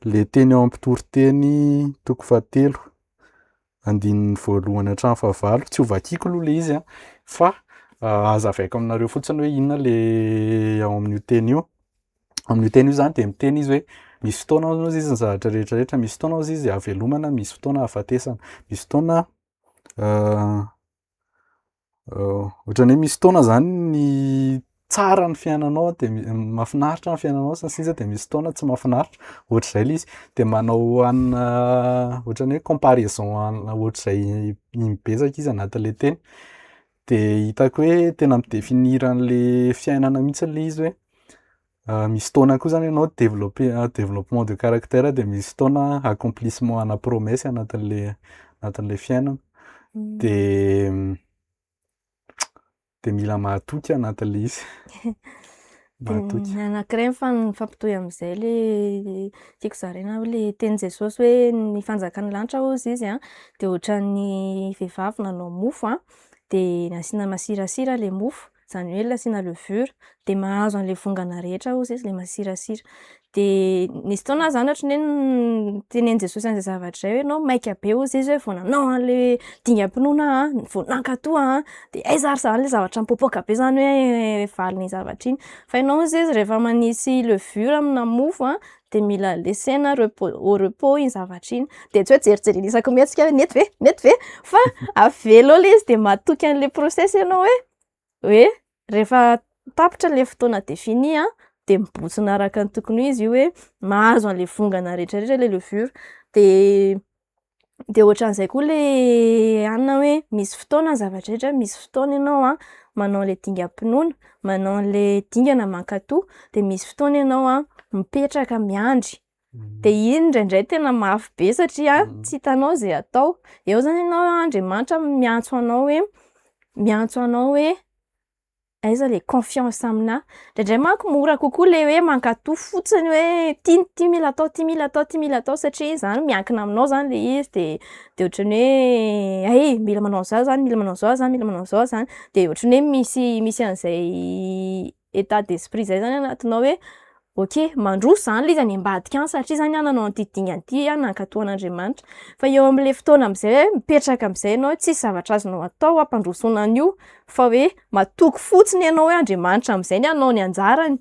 Speaker 1: le teny ao amin'ny mpitoriteny toko fahatelo andininy voalohany hatramin'ny fahavalo, tsy ho vakiko aloha le izy an fa hazavaiko aminareo fotsiny hoe inona le ao amin'io teny io. Amin'io teny io zany de miteny izy hoe misy fotoana hozy izy ny zavatra rehetrarehetra, misy fotoana hozy izy hahavelomana, misy fotoana hahafatesana, misy fotoana ohatran'ny hoe misy fotoana zany ny tsara ny fiainanao de mahafinaritra ny fiainanao sy ny sisa de misy fotoana tsy mahafinaritra, ohatr'izay le izy de manao hanina ohatran'ny hoe comparaison ohatr'izay imbetsaka izy anatin'le teny, de hitako hoe tena mi-définir an'le fiainana mihitsy le izy hoe misy fotoana koa zany ianao développer développement de caractère de misy fotoana accomplissement ana promesse anatin'le fiainana de mila mahatoky anatin'le izy.
Speaker 2: De
Speaker 1: Mahatoky.
Speaker 2: ny anankiray mifampitohy am'izay le tiako zaraina hoe le tenin'i Jesosy hoe ny fanjakan'ny lanitra hozy izy a de ohatran'ny vehivavy nanao mofo a. de nasiana masirasira le mofo, zany hoe nasiana levure, de mahazo an'le vongana rehetra hozy izy le masirasira. De nisy fotoana aho zany ohatran'ny hoe nitenenin'i Jesosy an'zay zavatra zay hoe ianao maika be hozy izy hoe vao nanao an'le dingam-pinoana aho an, vao nankatò aho an, de aiza ary zany le zavatra mipoapoaka be zany hoe valin'iny zavatra iny. Fa ianao hozy izy rehefa manisy levure aminà mofo a, de mila laisser-na repo- au repos iny zavatra iny. De tsy hoe jerijerena isaky ny mihetsika hoe nety ve, nety ve? Fa avela eo le izy de matoky an'le process ianao hoe rehefa tapitra le fotoana défini a, de mibontsina araka ny tokony ho izy io hoe mahazo an'le vongana rehetrarehetra le levure. De ohatran'izay koa le hanina hoe misy fotoana ny zavatra rehetra, misy fotoana ianao a manao an'le dingam-pinoana, manao an'le dingana mankatò, de misy fotoana ianao a mipetraka miandry. De iny indraindray tena mafy be satria tsy hitanao zay atao. Eo zany ianao a Andriamanitra miantso anao hoe miantso anao hoe aiza le confiance aminahy. Indraindray manko mora kokoa le hoe mankatò fotsiny hoe ty ty mila atao, ty mila atao, ty mila atao satria zany miankina aminao zany le izy de ohatran'ny hoe ay mila manao an'zao zany, mila manao an'zao zany, mila manao an'zao zany, de ohatran'ny hoe misy an'zay état d'esprit zay zany anatinao hoe ok, mandroso zany le izy any ambadika any satria zany aho nanao an'ity dingana ity aho nankatò an'Andriamanitra. Fa eo am'le fotoana am'zay hoe mipetraka am'zay ianao hoe tsisy zavatra azonao atao hampandrosoana an'io fa hoe matoky fotsiny ianao hoe Andriamanitra am'zay ny hanao ny anjarany.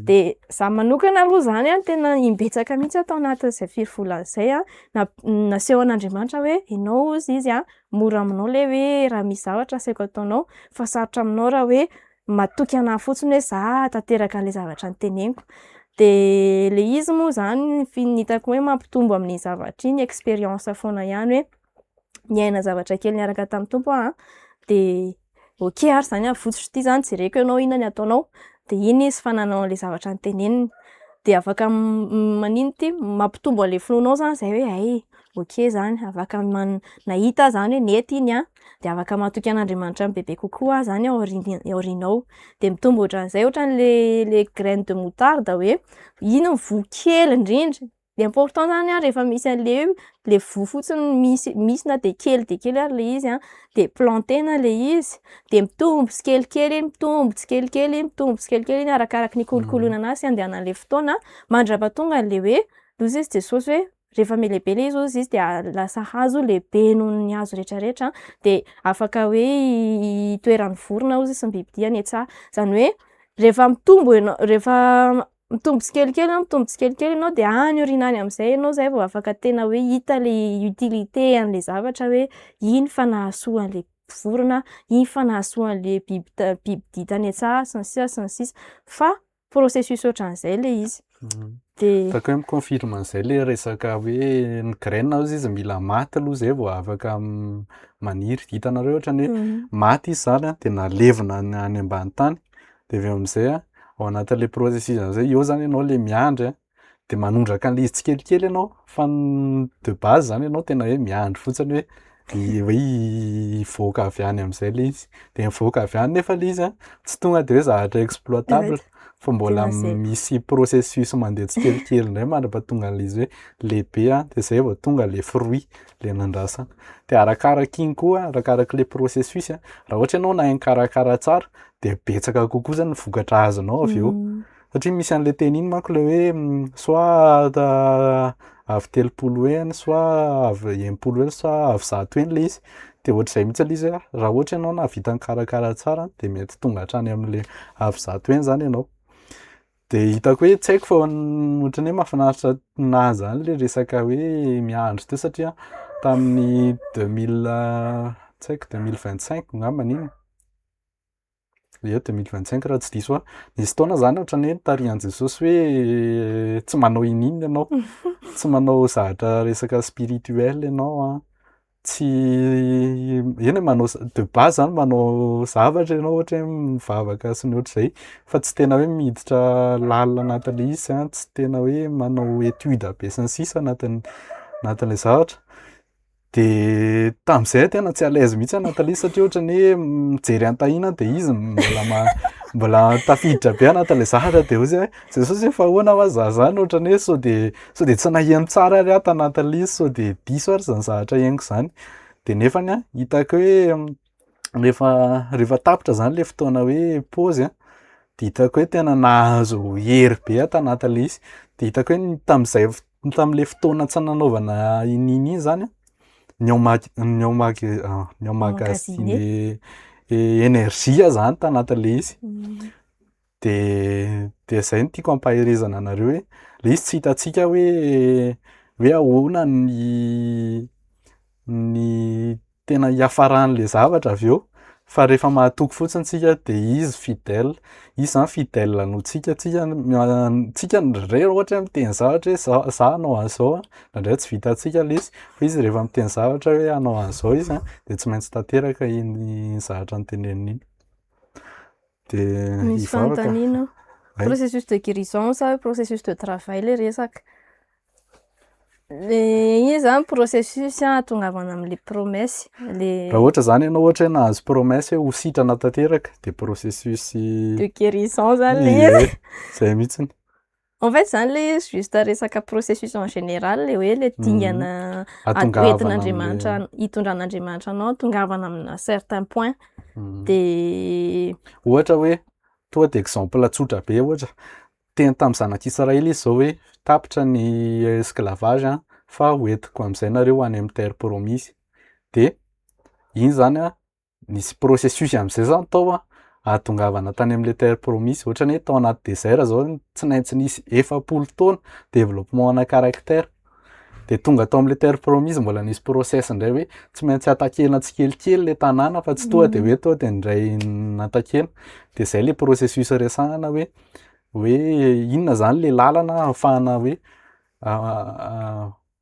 Speaker 2: De za manokana aloha zany a tena imbetsaka mihitsy aho tao anatin'izay firy volana zay a nap- naseho an'Andriamanitra hoe ianao hozy izy a mora aminao le hoe raha misy zavatra asaiko ataonao fa sarotra aminao raha hoe matoky anahy fotsiny hoe za tanteraka an'le zavatra noteneniko. De le izy moa zany ny hitako hoe mampitombo amin'iny zavatra iny expérience foana ihany hoe niaina zavatra kely niaraka tamin'ny Tompo aho a, de ok ary zany avotsotro ty zany jereko ianao inona ny ataonao, de iny izy fa nanao an'le zavatra noteneniny. De afaka manino ty mampitombo an'le finoanao zany zay hoe ay ok zany afaka man- nahita aho zany hoe nety iny a, de afaka matoky an'Andriamanitra bebe kokoa aho zany aoriana ao. De mitombo ohatran'izay ohatran'le le graine de moutarde hoe iny ny voa kely indrindra. Le important zany a rehefa misy an'le hoe le voa fotsiny misy na de kely de kely ary le izy a, de planter-na le izy de mitombo tsikelikely iny, mitombo tsikelikely iny, mitombo tsikelikely iny arakaraky ny ikolokoloina anazy sy andehanan'le fotoana mandrapahatonga an'le hoe hozy izy Jesosy hoe rehefa mihalehibe le izy hozy izy de lasa hazo lehibe noho ny hazo rehetrarehetra de afaka hoe itoeran'ny vorona hozy izy sy ny bibidia any an-tsaha. Zany hoe rehefa mitombo ianao, rehefa mitombo tsikelikely ianao, mitombo tsikelikely ianao de any aoriana any am'zay ianao zay vao afaka tena hoe hita le utilité an'le zavatra hoe iny fa nahasoa an'le vorona, iny fa nahasoa an'le biby ta- bibidia tany an-tsaha sy ny sisa sy ny sisa fa processus ohatran'izay le izy. De
Speaker 1: Hitako hoe mi-confirme an'izay le resaka hoe ny graine hozy izy mila maty aloha zay vao afaka maniry. Hitanareo ohatran'ny hoe maty izy zany a de nalevina any ambany tany de avy eo am'zay a ao anatin'le processus am'zay eo zany ianao le miandry a de manondraka an'le izy tsikelikely ianao fa de base zany ianao tena hoe miandry fotsiny hoe hoe hivoaka avy any am'zay le izy de mivoaka avy any nefa le izy a tsy tonga de hoe zavatra exploitable fa mbola
Speaker 2: Tena zay.
Speaker 1: misy processus mandeha tsikelikely indray mandrapahatonga an'le izy hoe lehibe a de zay vao tonga le fruit le nandrasana. De arakaraka iny koa arakarak'le processus a raha ohatra ianao nahay nikarakara tsara de betsaka kokoa zany ny vokatra azonao avy eo satria misy an'le teny iny manko le hoe soit avy 30 heny, soit avy 60 heny, soit avy 100 heny le izy de ohatr'izay mihitsy le izy hoe raha ohatra ianao nahavita nikarakara tsara de mety tonga hatrany am'le avy 100 heny zany ianao. De hitako hoe tsy haiko fa ohatran'ny hoe mahafinaritra anahy zany le resaka hoe miandry teo satria tamin'ny deux mille tsy haiko 2025 angambany iny, ie 2025 raha tsy diso aho, nisy fotoana zany ohatran'ny hoe nitarihan'i Jesosy hoe tsy manao ininona ianao, tsy manao zavatra resaka spirituel ianao a, tsy eny e manao de base zany manao zavatra ianao ohatra hoe mivavaka sy ny ohatr'izay fa tsy tena hoe miditra lalina anatin'le izy a, tsy tena hoe manao étude be sy ny sisa anatin'le zavatra. De tam'zay aho tena tsy à l'aise mihitsy anatin'le izy satria ohatran'ny hoe mijery an'i Tahina de izy mbola mbola tafiditra be anatin'le zavatra de hozy hoe Jesosy hoe fa ahoana hoa za zany ohatran'ny hoe sao de tsy naheno tsara ary aho tanatin'le izy sao de diso ary zany zavatra henoko zany. De nefany a hitako hoe. Rehefa rehefa tapitra zany le fotoana hoe pause a de hitako hoe tena nahazo hery be aho tanatin'le izy, de hitako hoe tam'zay f- tam'le fotoana tsy nanaovana iny iny iny zany a ni-emmag- ni-emmag- ni-emmagasiner énergie aho zany tanatin'le izy. De de zay no tiako ampaherezana anareo hoe le izy tsy hitantsika hoe hoe ahoana ny ny tena hiafaran'le zavatra avy eo fa rehefa mahatoky fotsiny tsika de izy fidèle, izy zany fidèle noho tsika, tsika tsika indraindray ohatra hoe miteny zavatra hoe za za hanao an'izao a, indraindray tsy vitantsika le izy fa izy rehefa miteny zavatra hoe hanao an'izao izy a de tsy maintsy tanteraka iny zavatra noteneniny iny. De
Speaker 2: Misy
Speaker 1: hivavaka.
Speaker 2: fanontaniana.
Speaker 1: Ay.
Speaker 2: Processus de guérison sa processus de travail le resaka? Le iny zany processus ahatongavana am'le promesse le
Speaker 1: Raha ohatra zany ianao ohatra hoe nahazo promesse hoe ho sitrana tanteraka de processus
Speaker 2: de guérison zany le izy.
Speaker 1: Ie, zay mihitsiny.
Speaker 2: En fait zany le izy juste resaka processus en général le hoe le dingana
Speaker 1: Ahatongavana
Speaker 2: hoentin'Andriamanitra
Speaker 1: am'le
Speaker 2: hitondran'Andriamanitra anao ahatongavana amina certain point de
Speaker 1: Ohatra hoe tonga de exemple tsotra be ohatra teny tamin'ny zanak'Israely izy zao hoe tapitra ny esclavage a fa hoentiko am'izay nareo any amin'ny terre promise de iny zany a nisy processus am'izay zany tao a ahatongavana tany am'le terre promise ohatrany hoe tao anaty désert zao tsy maintsy nisy 40 taona développement ana caractère de tonga tao am'le terre promise mbola nisy process indray hoe tsy maintsy atakena tsikelikely le tanàna fa tsy tonga de hoe tonga de indray natakena de zay le processus resahana hoe hoe inona zany le lalana ahafahana hoe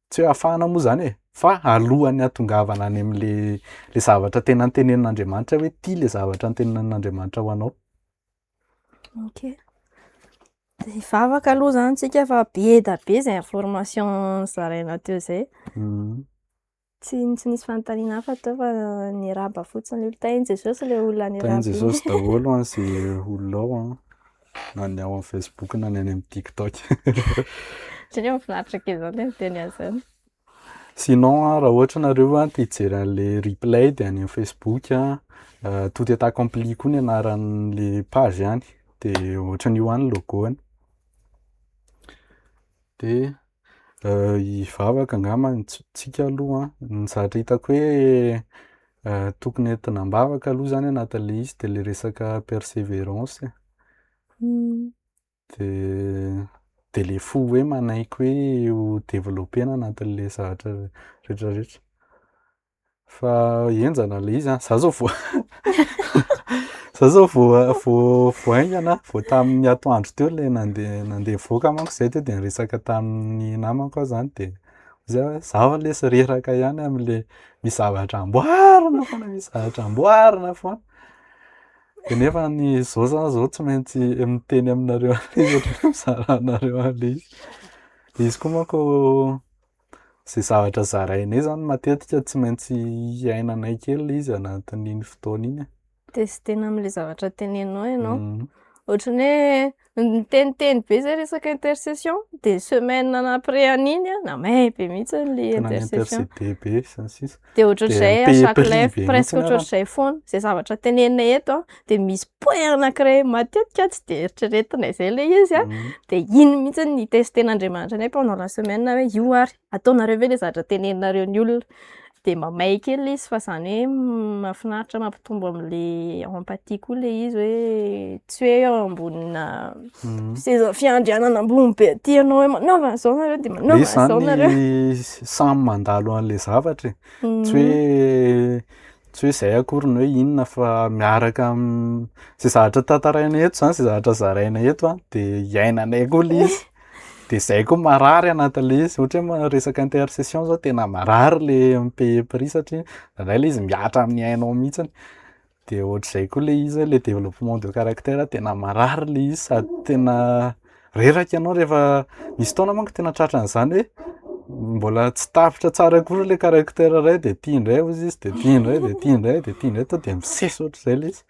Speaker 1: tsy hoe ahafahana moa zany e fa alohan'ny ahatongavana any am'le le zavatra tena notenenin'Andriamanitra hoe ty le zavatra notenenin'Andriamanitra ho anao.
Speaker 2: Ok. De hivavaka aloha zany tsika fa be da be zay information zaraina teo zay. Tsy nisy fanontaniana hafa teo fa niarahaba fotsiny le olo. Tahin'i Jesosy le olona niarahaba
Speaker 1: Tahin'i
Speaker 2: iny.
Speaker 1: Jesosy daholo an zay olona ao an, na ny ao amin'ny Facebook na ny any amin'ny TikTok.
Speaker 2: Satria mahafinaritra kely zany le miteny an'izany.
Speaker 1: Sinon a raha ohatra nareo a te hijery an'le replay de any amin'ny Facebook a Tout est accompli koa ny anaran'le page any de ohatran'io ihany logo-ny. De hivavaka angamba tsika aloha an, ny zavatra hitako hoe tokony entina am-bavaka aloha zany anatin'le izy de le resaka persévérance de le fo hoe manaiky hoe ho développena anatin'le zavatra rehetrarehetra fa henjana le izy a, za zao vao za zao vao vao vao haingana vao tamin'ny atoandro teo le nandeha nandeha nivoaka manko zay teo de niresaka tamin'ny namako aho zany de zay hoe zaho lesy reraka ihany am'le misy zavatra amboarina foana, misy zavatra amboarina foana de nefa ny zao zany zao tsy maintsy miteny aminareo an'le izy ohatran'ny hoe mizara aminareo an'le izy. Izy koa manko zay zavatra zarainay zany matetika tsy maintsy iainanay kely le izy anatin'iny fotoana iny e.
Speaker 2: Testena am'le zavatra teneninao ianao. Ohatran'ny hoe niteniteny be zay resaka intercession de semaine après an'iny a namay be mihitsy le
Speaker 1: Tena
Speaker 2: intercession.
Speaker 1: ni-intercéder be sy ny sisa.
Speaker 2: De ohatrohatr'izay à
Speaker 1: De
Speaker 2: chaque
Speaker 1: prix
Speaker 2: live
Speaker 1: be
Speaker 2: presque
Speaker 1: mihitsy ara.
Speaker 2: ohatrohatr'izay foana. Zay zavatra teneninay eto a de misy point anankiray matetika tsy de eritreretinay zay le izy a de iny mihitsy ny testen'Andriamanitra anay pendant la semaine hoe io ary ataonareo ve le zavatra teneninareo ny olona. De mamay kely le izy fa zany hoe mahafinaritra mampitombo am'le empathie koa le izy hoe tsy hoe eo ambonina seza fiandrianana ambony be aty ianao hoe manaova an'izao nareo de
Speaker 1: Le
Speaker 2: manaova
Speaker 1: izy
Speaker 2: an'izao nareo.
Speaker 1: zany samy mandalo an'le zavatra e, tsy hoe tsy hoe zay akory ny hoe inona fa miaraka zay zavatra tantarainay eto zany, zay zavatra zarainay eto a de iainanay koa le izy de zay koa marary anatin'le izy ohatra hoe resaka intercession zao tena marary le mi-payer prix satria indraindray le izy mihatra amin'ny ainao mihitsiny de ohatr'izay koa le izy hoe le développement de caractère tena marary le izy sady tena reraka ianao rehefa misy fotoana manko tena tratran'izany hoe mbola tsy tapitra tsara akory le caractère ray de ty indray hozy izy de ty indray de ty indray de ty indray to de misesy ohatr'izay le izy.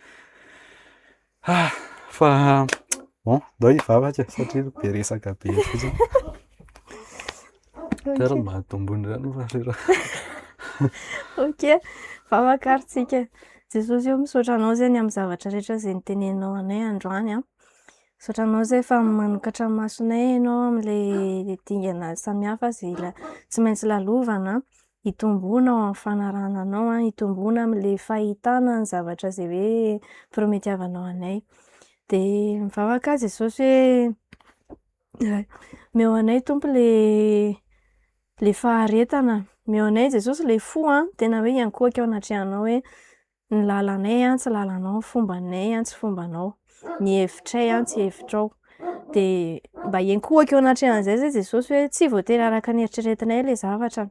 Speaker 1: Ah fa bon ndao hivavaka satria be resaka be fotsiny. Tena mba tombony ihany fa reraka.
Speaker 2: Ok, vavaka ary tsika. Jesosy ô, misaotra anao izay ny amin'ny zavatra rehetra izay noteneninao anay androany an. Misaotra anao izay fa manokatra ny masonay ianao amin'ilay dingana samihafa izay tsy maintsy lalovana hitomboana ao amin'ny fanarahana anao an, hitomboana amin'ilay fahitana ny zavatra izay hoe prometiavanao anay. Dia mivavaka aho Jesosy hoe omeo anay Tompo ilay ilay faharetana, omeo anay Jesosy ilay fo an, tena hoe hiankohoka eo anatrehanao hoe ny lalanay an tsy lalanao, ny fombanay an tsy fombanao, ny hevitray an tsy hevitrao. Dia mba hiankohoka eo anatrehan'izay izay Jesosy hoe tsy voatery araka ny eritreretinay ilay zavatra.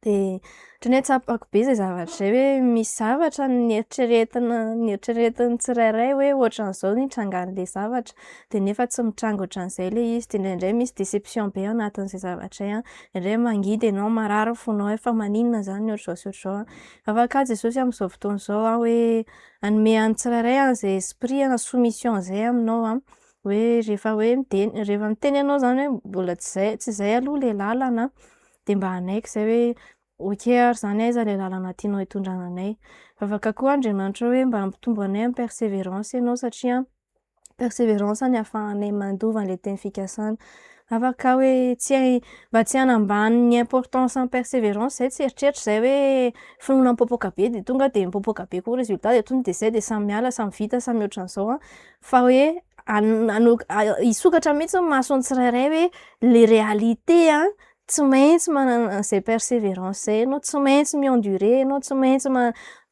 Speaker 2: Dia ohatran'ny hoe tsapako be izay zavatra izay hoe misy zavatra nieritreretina nieritreretin'ny tsirairay hoe ohatran'izao ny hitrangan'ilay zavatra dia nefa tsy mitranga ohatran'izay ilay izy. Dia indraindray misy déception be ao anatin'izay zavatra izay an, indraindray mangidy ianao, marary ny fonao hoe fa maninona izany ny ohatr'izao sy ohatr'izao an. Afaka Jesosy amin'izao fotoana izao aho hoe hanome an'ny tsirairay an'izay esprit ana soumission izay aminao an, hoe rehefa hoe miteny rehefa miteny ianao izany hoe mbola tsy izay tsy izay aloha ilay lalana dia mba hanaiky izay hoe ok ary izany aiza ilay lalana tianao hitondrana anay. Vavaka koa Andriamanitra hoe mba hampitombo anay amin'ny persévérance ianao satria persévérance ny ahafahanay mandova an'ilay teny fikasana. Afaka hoe tsy hay mba tsy hanambany ny importance ny persévérance izay tsy eritreritra izay hoe finoana mipoapoaka be dia tonga dia mipoapoaka be koa résultat dia tonga dia izay dia samy miala samy vita samy ohatran'izao an, fa hoe hisokatra mihitsy ny mason'ny tsirairay hoe le réalité an tsy maintsy manana an'izay persévérance izay ianao, tsy maintsy mi-endurer ianao, tsy maintsy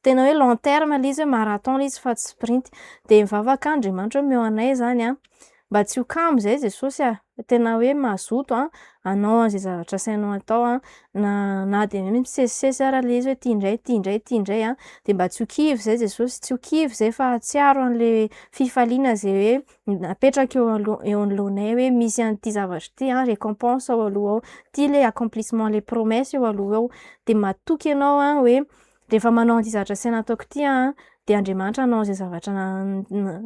Speaker 2: tena hoe long terme ilay izy hoe marathon ilay izy fa tsy sprint. Dia mivavaka Andriamanitra hoe omeo anay izany an, mba tsy ho kamo izay Jesosy a, fa tena hoe mazoto an, hanao an'izay zavatra asainao atao an, na na dia misesisesy ara ilay izy hoe ity indray, ity indray, ity indray an, dia mba tsy ho kivy izay Jesosy, tsy ho kivy izay fa hahatsiaro an'ilay fifaliana izay hoe napetraka eo aloha eo anoloanay hoe misy an'ity zavatra ity an, récompense ao aloha ao, ity ilay accomplissement ilay promesse eo aloha eo, dia matoky ianao an hoe rehefa manao an'ity zavatra asaina ataoko ity aho an, dia Andriamanitra hanao izay zavatra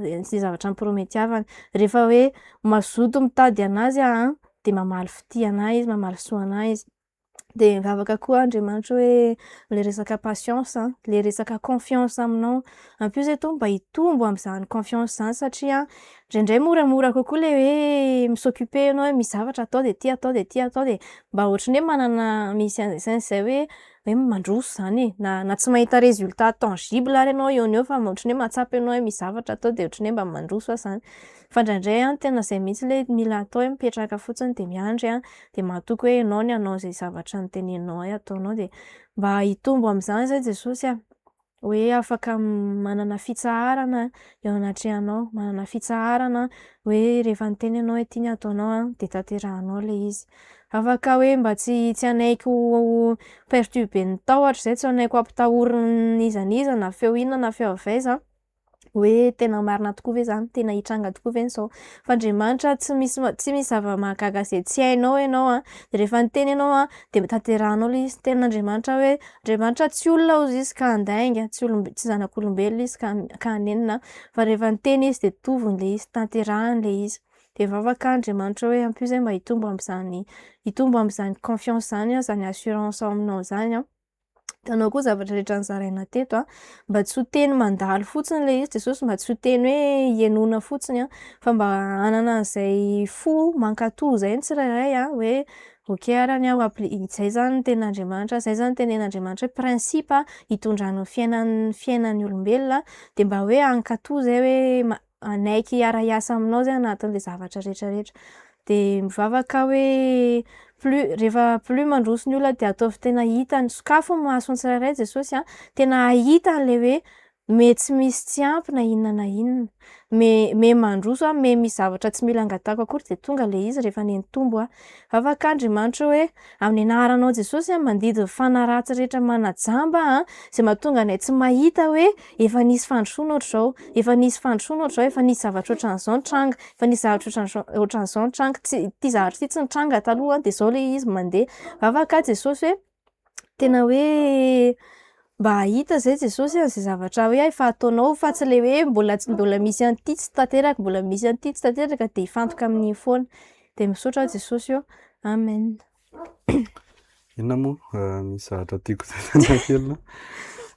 Speaker 2: izay zavatra niprometiavany. Rehefa hoe mazoto mitady an'azy aho an, dia mamaly fitia an'ahy izy, mamaly soa an'ahy izy. Dia mivavaka koa Andriamanitra hoe ilay resaka patience an, ilay resaka confiance aminao. Ampio izay Tompo mba hitombo amin'izany confiance izany satria indraindray moramora kokoa ilay hoe mi-s'occuper ianao hoe misy zavatra atao dia ity atao dia ity atao dia mba ohatran'ny hoe manana misy an'izay saina izay hoe hoe mandroso izany e, na na tsy mahita résultat tangible ary ianao eo no eo fa ohatran'ny hoe mahatsapa ianao hoe misy zavatra atao dia ohatran'ny hoe mba mandroso aho izany. Fa indraindray an, tena izay mihitsy ilay mila atao hoe mipetraka fotsiny dia miandry an, dia mahatoky hoe ianao ny hanao izay zavatra noteneninao ahy hataonao dia mba hitombo amin'izany izay Jesosy a! Hoe afaka manana fitsaharana eo anatrehanao, manana fitsaharana hoe rehefa niteny ianao hoe ity ny ataonao an, dia tanterahanao ilay izy. Afaka hoe mba tsy tsy hanaiky ho perturber-n'ny tahotra izay, tsy hanaiky ho ampitahorin'iza n'iza na feo inona na feo avy aiza hoe tena marina tokoa ve izany, tena hitranga tokoa ve izao. Fa Andriamanitra tsy misy tsy misy zava-mahagaga izay tsy hainao ianao an, dia rehefa niteny ianao an, dia tanterahanao ilay izy. Tenin'Andriamanitra hoe Andriamanitra tsy olona hozy izy ka handainga, tsy olombe- tsy zanak'olombelona izy ka ka hanenina, fa rehefa niteny izy dia tovony ilay izy, tanterahany ilay izy. Dia mivavaka Andriamanitra hoe ampio izahay mba hitombo amin'izany hitombo amin'izany confiance izany an, izany assurance ao aminao izany an. Hitanao koa zavatra rehetra nozaraina teto an, mba tsy ho teny mandalo fotsiny ilay izy Jesosy, mba tsy ho teny hoe henoina fotsiny an, fa mba hanana an'izay fo mankatò izay ny tsirairay an, hoe ok ary anie aho appli- izay izany ny tenin'Andriamanitra, izay izany ny tenenin'Andriamanitra hoe principe hitondrany ny fiainan'ny fiainan'ny olombelona, dia mba hoe hankatò izay hoe ma- hanaiky hiara-hiasa aminao zay anatin'le zavatra rehetra rehetra. De mivavaka aho hoe plus rehefa plus mandroso ny olona de ataovy tena hitany, sokafy ny mason'ny tsirairay Jesosy a, tena hahita an'le hoe me tsy misy tsy ampy na inona na inona, me me mandroso aho, me misy zavatra tsy mila angatahako akory de tonga le izy rehefa niha-nitombo aho. Vavaka Andriamanitra hoe amin'ny anaranao Jesosy a, mandidy ny fanahy ratsy rehetra manajamba a, izay mahatonga anay tsy mahita hoe efa nisy fandrosoana ohatr'izao, efa nisy fandrosoana ohatr'izao, efa nisy zavatra ohatran'izao nitranga, efa nisy zavatra ohatran'izao ohatran'izao nitranga, tsy ity zavatra ity tsy nitranga taloha dia izao ilay izy mandeha. Vavaka Jesosy hoe tena hoe mba hahita izay Jesosy an'izay zavatra hoe efa ataonao fa tsy ilay hoe mbola tsy mbola misy an'ity tsy tanteraka, mbola misy an'ity tsy tanteraka dia hifantoka amin'iny foana. Dia misaotra aho Jesosy ô. Amen.
Speaker 1: Inona moa? Misy zavatra tiako tenenina kely.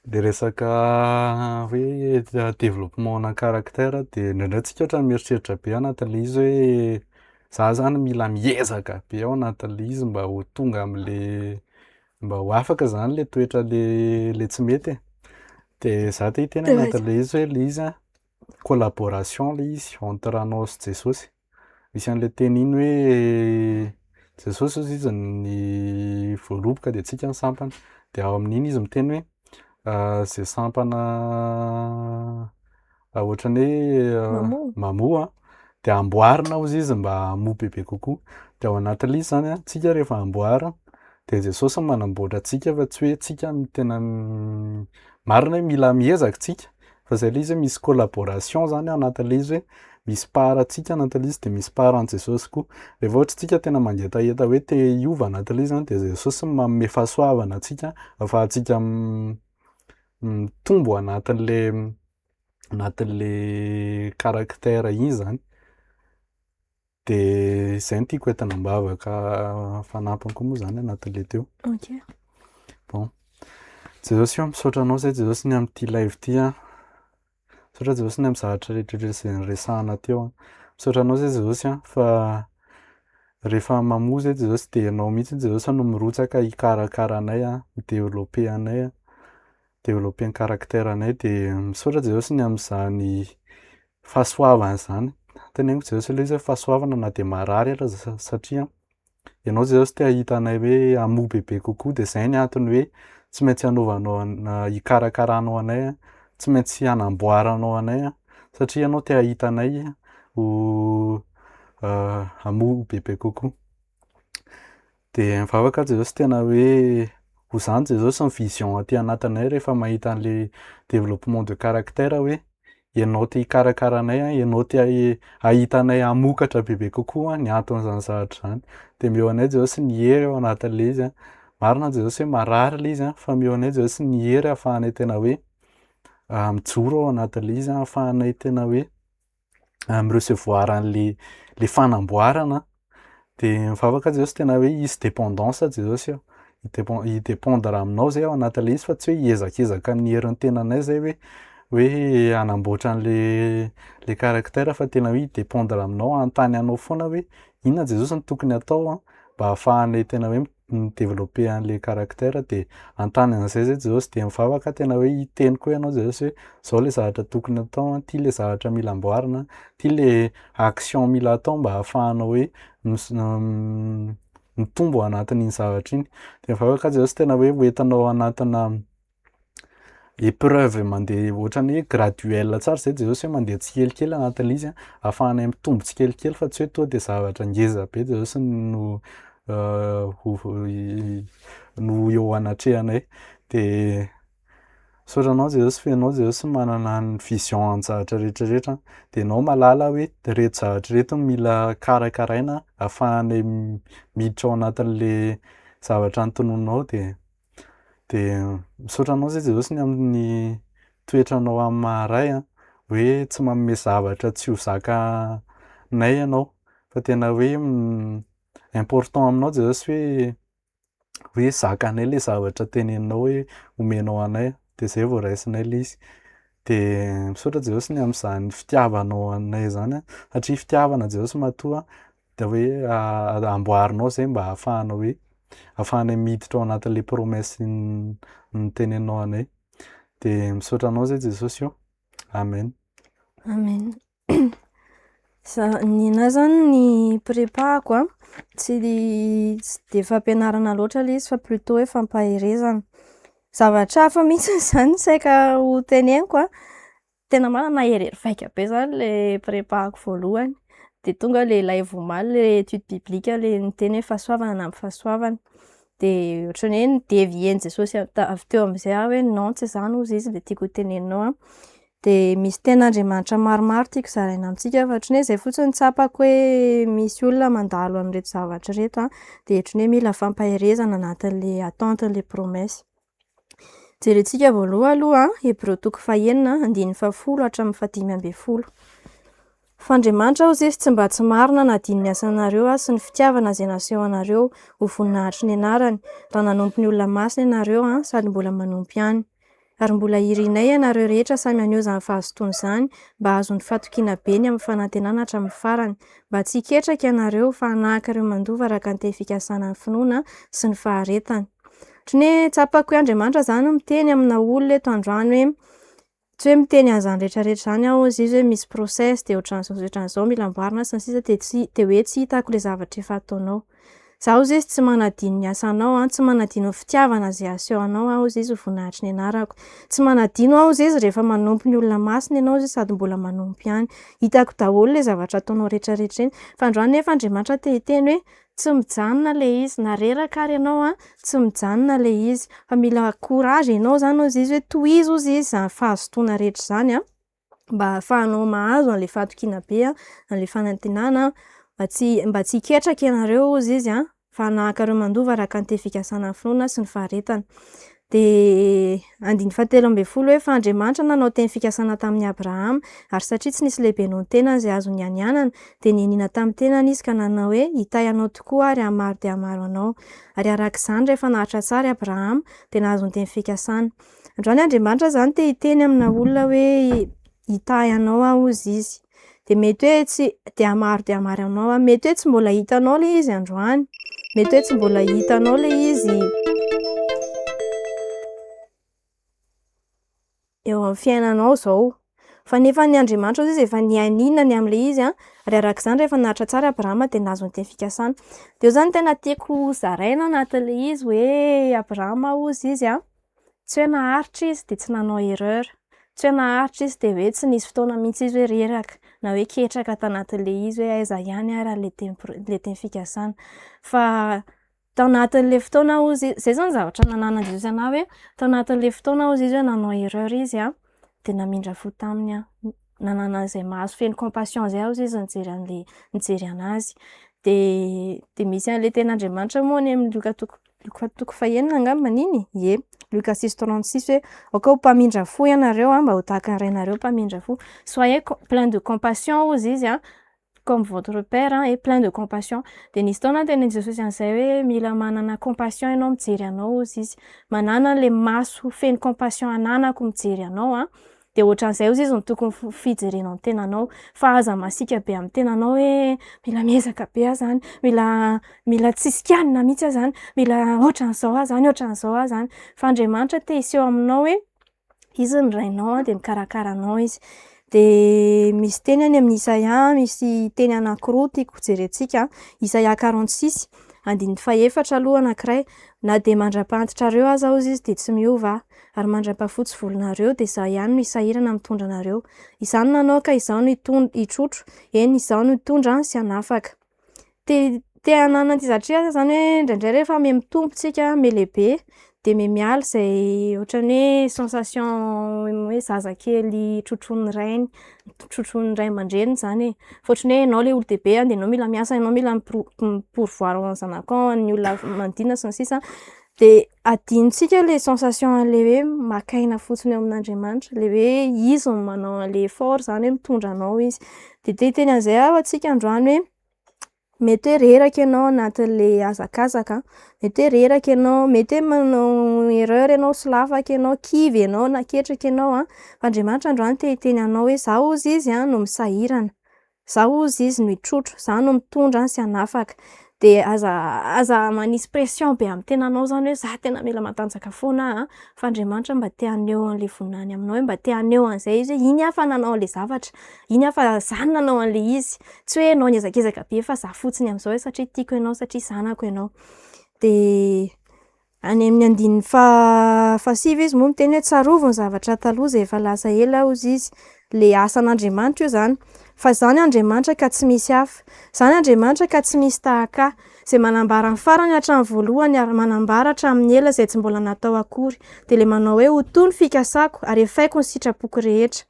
Speaker 1: Le resaka hoe développement ana caractère de indraindray tsika ohatran'ny mieritreritra be anatin'le izy hoe za zany mila miezaka be ao anatin'le izy mba ho tonga am'le mba ho afaka zany le toetra le tsy mety e. De za te hiteny anatin'le izy hoe le izy a collaboration le izy entre anao sy Jesosy. Misy an'le teny iny hoe Jesosy hozy izy ny voaloboka de tsika ny sampana, de ao amin'iny izy miteny hoe zay sampana ohatran'ny hoe
Speaker 2: Mamoa.
Speaker 1: mamoa de amboarina hozy izy mba hamoa bebe kokoa. De ao anatin'le izy zany a tsika rehefa amboarina de Jesosy no manamboatra antsika fa tsy hoe tsika no tena marina hoe mila miezaka tsika fa zay le izy hoe misy collaboration zany ao anatin'le izy hoe misy part antsika anatin'le izy de misy part an'i Jesosy koa. Rehefa ohatra tsika tena mangetaheta hoe te hiova anatin'le izy zany de Jesosy no manome fahasoavana antsika ahafahantsika mitombo anatin'le caractère iny zany. De zay no tiako entina am-bavaka fanampiny koa moa zany anatin'le teo.
Speaker 2: Ok.
Speaker 1: Bon. Jesosy ô, misaotra anao zay Jesosy ny amin'ity live ity a. Misaotra Jesosy ny amin'ny zavatra rehetrarehetra izay niresahana teo a. Misaotra anao zay Jesosy a fa rehefa mamoa zay Jesosy de ianao mihitsy Jesosy no mirotsaka hikarakara anay a, mi-développer anay a, développer ny caractère anay de misaotra Jesosy ny amin'izany fahasoavana izany. Teneniko Jesosy aloha izy hoe fahasoavana na de marary ara satria ianao Jesosy te hahita anay hoe hamoa bebe kokoa de zay ny antony hoe tsy maintsy hanaovanao hikarakaranao anay a, tsy maintsy hanamboaranao anay a satria ianao te hahita anay ho hamoa bebe kokoa. De mivavaka Jesosy tena hoe ho zany Jesosy ny vision aty anatinay rehefa mahita an'le développement de caractère hoe ianao te hikarakara anay a, ianao te hahita anay hamokatra bebe kokoa ny anton'izany zavatra izany. De omeo anay Jesosy ny hery ao anatin'le izy a. Marina Jesosy hoe marary le izy a, fa omeo anay Jesosy ny hery ahafahanay tena hoe mijoro ao anatin'le izy a, ahafahanay tena hoe mi-recevoir an'le le fanamboarana. De mivavaka Jesosy tena hoe hisy dépendance Jesosy eo, hi-dépendre aminao zay ao anatin'le izy fa tsy hoe hiezakezaka ny herin'ny tenanay zay hoe hanamboatra an'le le caractère fa tena hoe hi-dépendre aminao, hanontany anao foana hoe inona Jesosy no tokony atao a mba ahafahanay tena hoe mi-développer an'le caractère de hanontany an'izay zay Jesosy de mivavaka tena hoe hiteny koa ianao Jesosy hoe zao le zavatra tokony atao a, ty le zavatra mila amboarina, ty le action mila atao mba ahafahanao hoe mitombo ao anatin'iny zavatra iny. De mivavaka Jesosy tena hoe hoentinao anatina épreuve mandeha ohatran'ny hoe graduel tsara zay Jesosy hoe mandeha tsikelikely anatin'le izy a, ahafahanay mitombo tsikelikely fa tsy hoe tonga de zavatra ngeza be Jesosy no no eo anatrehanay. De misaotra anao Jesosy fa ianao Jesosy manana ny vision an-javatra rehetrarehetra de ianao mahalala hoe reto zavatra reto no mila karakaraina ahafahanay miditra ao anatin'le zavatra notononinao de misaotra anao zay Jesosy ny amin'ny toetranao amin'ny maha-ray a, hoe tsy manome zavatra tsy ho zakanay ianao fa tena hoe important aminao Jesosy hoe zakanay le zavatra teneninao hoe omenao anay de zay vao raisinay le izy. De misaotra Jesosy ny amin'izany fitiavanao anay zany a, satria fitiavana Jesosy matoa de hoe amboarinao zay mba ahafahanao hoe ahafahanay miditra ao anatin'le promesse noteneninao anay. De misaotra anao zay Jesosy ô. Amen.
Speaker 2: Amen. Ny anahy zany ny prépa-ko a, tsy de fampianarana loatra le izy fa plutôt hoe fampaherezana. Zavatra hafa mihitsy zany saika ho teneniko a, tena marina nahery vaika be zany le prépa-ko voalohany. De tonga le live omaly le étude biblique le niteny hoe fahasoavana na amin'ny fahasoavana. De ohatran'ny hoe ni-dévier-n'i Jesosy avy teo amin'izay aho hoe non tsy izany hozy izy le tiako ho teneninao a. De misy tenin'Andriamanitra maromaro tiako zaraina amintsika fa ohatran'ny hoe zay fotsiny tsapako hoe misy olona mandalo an'ireto zavatra ireto a, de ohatran'ny hoe mila fampaherezana anatin'le attente-n'le promesse. Jerentsika voalohany aloha Hebreo toko fahenina andininy fahafolo hatramin'ny fahadimy ambin'ny folo. Fa Andriamanitra hozy izy tsy mba tsy marina nanadino ny asanareo sy ny fitiavana izay naseho anareo ho voninahitry ny anarany raha nanompo ny olona masina ianareo sady mbola manompo ihany. Ary mbola irinay ianareo rehetra samy haneho izany fahazotoana izany, mba hahazo ny fahatokiana be ny amin'ny fanantenana hatramin'ny farany, mba tsy hiketraka ianareo, fa hanahaka ireo mandova araka ny teny fikasana ny finoana sy ny faharetana. Ohatran'ny hoe tsapako hoe Andriamanitra izany miteny amina olona eto androany hoe, tsy hoe miteny an'izany rehetrarehetra izany aho hozy izy hoe misy process dia ohatran'izao sy ohatran'izao mila amboarina sy ny sisa dia tsy dia hoe tsy hitako ilay zavatra efa ataonao. Izaho hozy izy tsy manadino ny asanao an, tsy manadino ny fitiavana izay aseho anao aho hozy izy ho voninahitry ny anarako. Tsy manadino aho hozy izy rehefa manompo ny olona masina ianao hozy izy sady mbola manompo ihany. Hitako daholo ilay zavatra ataonao rehetrarehetra iny. Fa androany nefa Andriamanitra te hiteny hoe tsy mijanona ilay izy, na reraka ary ianao an, tsy mijanona ilay izy. Fa mila courage ianao izany hozy izy hoe tohizo hozy izy izany fahazotoana rehetra izany an. mba hahafahanao mahazo an'ilay fahatokiana be, an'ilay fanantenana, mba tsy mba tsy hiketraka ianareo hozy izy an, fa hanahaka ireo mandova araka ny teny fikasana ny finoana sy ny faharetana. Dia andininy fahatelo ambin'ny folo hoe fa Andriamanitra nanao teny fikasana tamin'i Abrahama, ary satria tsy nisy lehibe noho ny tenany izay azony nianianana, dia nianiana tamin'ny tenany izy ka nanao hoe, Hitahy anao tokoa aho ary hahamaro dia hahamaro anao. Ary araka izany, rehefa naharitra tsara i Abrahama, dia nahazo ny teny fikasana. Androany Andriamanitra izany te hiteny amina olona hoe hitahy anao aho hozy izy. Dia mety hoe tsy dia hamaro dia hamaro anao aho. Mety hoe tsy mbola hitanao ilay izy androany. Mety hoe tsy mbola hitanao ilay izy eo amin'ny fiainanao izao. Fa nefa ny Andriamanitra hozy izy efa nianiana ny amin'ilay izy an, ary araka izany rehefa naharitra tsara Abrahama dia nahazo ny teny fikasana. Dia eo izany tena tiako hozaraina anatin'ilay izy hoe Abrahama hozy izy an, tsy hoe naharitra izy dia tsy nanao erreur, tsy hoe naharitra izy dia hoe tsy nisy fotoana mihitsy izy hoe reraka na hoe ketraka tanatin'ilay izy hoe aiza ihany ary ilay teny ilay teny fikasana. Fa tao anatin'ilay fotoana hozy izy, izay izao ny zavatra nananan'i Jesosy anà hoe tao anatin'ilay fotoana hozy izy hoe nanao erreur izy an, dia namindra fo taminy aho. Nanana an'izay maso feno compassion izay hozy izy nijery an'ilay nijery an'azy. Dia dia misy an'ilay tenin'Andriamanitra moa any amin'ny Lioka toko Lioka toko fahenina angambany iny? Ie, Lioka 6:36 hoe aoka ho mpamindra fo ianareo an, mba ho tahaka ny Rainareo mpamindra fo. Soyez plein de compassion hozy izy an, comme votre père est plein de compassion. Dia nisy fotoana nitenin'i Jesosy an'izay hoe mila manana compassion ianao mijery anao hozy izy. Manana an'ilay maso feno compassion ananako mijery anao an, dia ohatran'izay hozy izy no tokony fijerenao ny tenanao. Fa aza masiaka be amin'ny tenanao hoe mila miezaka be aho izany, mila mila tsisy kianina mihitsy aho izany, mila ohatran'izao aho izany, ohatran'izao aho izany. Fa Andriamanitra te hiseho aminao hoe Izy ny rainao dia mikarakara anao izy. Dia misy teny any amin'ny Isaia, misy teny anankiroa tiako hojerentsika. Isaia 46, andininy fahefatra aloha anankiray. Na dia mandra-pahantitrareo aza hozy izy dia tsy miova aho, ary mandra-pahafotsy volonareo dia izaho ihany no hisahirana mitondra anareo. Izaho no nanao ka izaho no hitrotro, eny, izaho no hitondra sy hanafaka. Te te hanana an'ity zavatra ity aho zany hoe indraindray rehefa miha mitombo tsika, miha lehibe de miha miala izay ohatran'ny hoe sensation hoe zazakely trotroin'ny rainy, trotroin'ny ray aman-dreniny zany e. Fa ohatran'ny hoe ianao le olon-dehibe de ianao mila miasa, ianao mila mi-pour- mi-pourvoir ho an'ny zanakao, ho an'ny olona manodidina sy ny sisa. De adinontsika le sensation an'le hoe maka aina fotsiny eo amin'Andriamanitra, le hoe izy no manao an'le effort zany hoe mitondra anao izy. De te hiteny an'izay aho antsika androany hoe mety hoe reraka ianao anatin'le hazakazaka, mety hoe reraka ianao, mety hoe manao erreur ianao, solafaka ianao, kivy ianao na ketraka ianao an, fa Andriamanitra androany te hiteny anao hoe zaho hozy izy an no misahirana, zaho hozy izy no hitrotro, zaho no mitondra sy hanafaka. De aza aza manisy pression be amin'ny tenanao zany hoe za tena mila matanjaka foana aho an, fa Andriamanitra mba te haneho an'le voninahiny aminao hoe mba te haneho an'izay izy hoe iny aho fa nanao an'le zavatra, iny aho fa za no nanao an'le izy, tsy hoe ianao niezakezaka be fa za fotsiny amin'izao hoe satria tiako ianao, satria zanako ianao. De any amin'ny andininy fahasivy izy moa miteny hoe tsarovy ny zavatra taloha izay efa lasa ela hozy izy, le asan'Andriamanitra io zany, fa izany Andriamanitra ka tsy misy hafa, izany Andriamanitra ka tsy misy tahaka ahy, izay manambara ny farany hatramin'ny voalohany ary manambara hatramin'ny ela izay tsy mbola natao akory, dia ilay manao hoe ho to ny fikasako ary efaiko ny sitrapoko rehetra.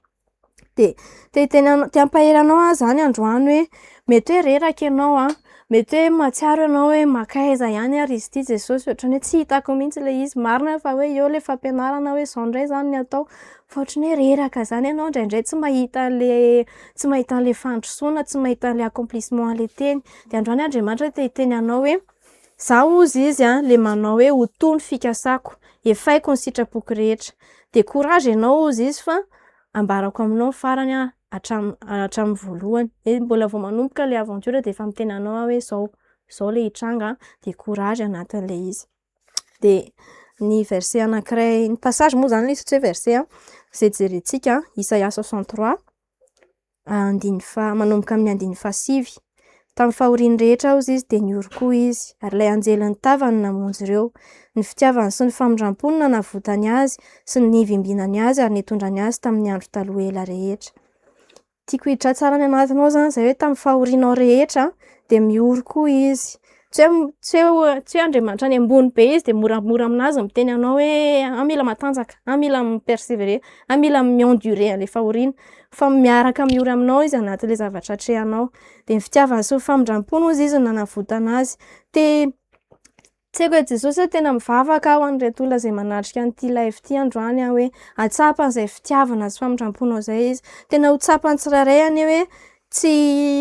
Speaker 2: Dia te hiteny anao, te hampahery anao aho izany androany hoe mety hoe reraka ianao an, mety hoe mahatsiaro ianao hoe mankaiza ihany ary izy ity Jesosy, ohatran'ny hoe tsy hitako mihitsy ilay izy, marina fa hoe eo ilay fampianarana hoe izao indray izany ny atao, fa ohatran'ny hoe reraka izany ianao indraindray tsy mahita an'ilay tsy mahita an'ilay fandrosoana, tsy mahita an'ilay accomplissement an'ilay teny. Dia androany Andriamanitra te hiteny anao hoe. Izaho hozy izy an, le manao hoe ho to ny fikasako, efaiko ny sitrapoko rehetra. De courage ianao hozy izy fa ambarako aminao ny farany an, hatram- hatramin'ny voalohany. Hoe mbola vao manomboka le aventure de efa miteny anao aho hoe zao, zao le hitranga de courage anatin'le izy. De ny verset anankiray, ny passage moa zany le izy fa tsy hoe verset an, zay jerentsika, Isaia 63, andininy faha- manomboka amin'ny andininy fahasivy. Tamin'ny fahoriany rehetra hozy izy dia niory koa izy, ary ilay anjelin'ny tavany namonjy ireo. Ny fitiavany sy ny famindrampony no nanavotany azy sy ny nivimbinany azy ary nitondrany azy tamin'ny andro taloha ela rehetra. Tiako hiditra tsara any anatinao zany izay hoe tamin'ny fahorianao rehetra dia miory koa izy. Tsy hoe tsy hoe tsy hoe Andriamanitra any ambony be izy dia moramora aminazy miteny anao hoe ah mila matanjaka, ah mila mi-persévérer, ah mila mi-endurer an'le fahoriana. Fa miaraka miory aminao izy anatin'le zavatra atrehanao. De ny fitiavany sy ny famindrampony hozy izy no nanavotana azy. Te tsy haiko hoe Jesosy hoe tena mivavaka aho an'ireto olona izay manatrika an'ity live ity androany aho hoe hahatsapa an'izay fitiavana sy famindramponao izay izy. Tena ho tsapan'ny tsirairay anie hoe tsy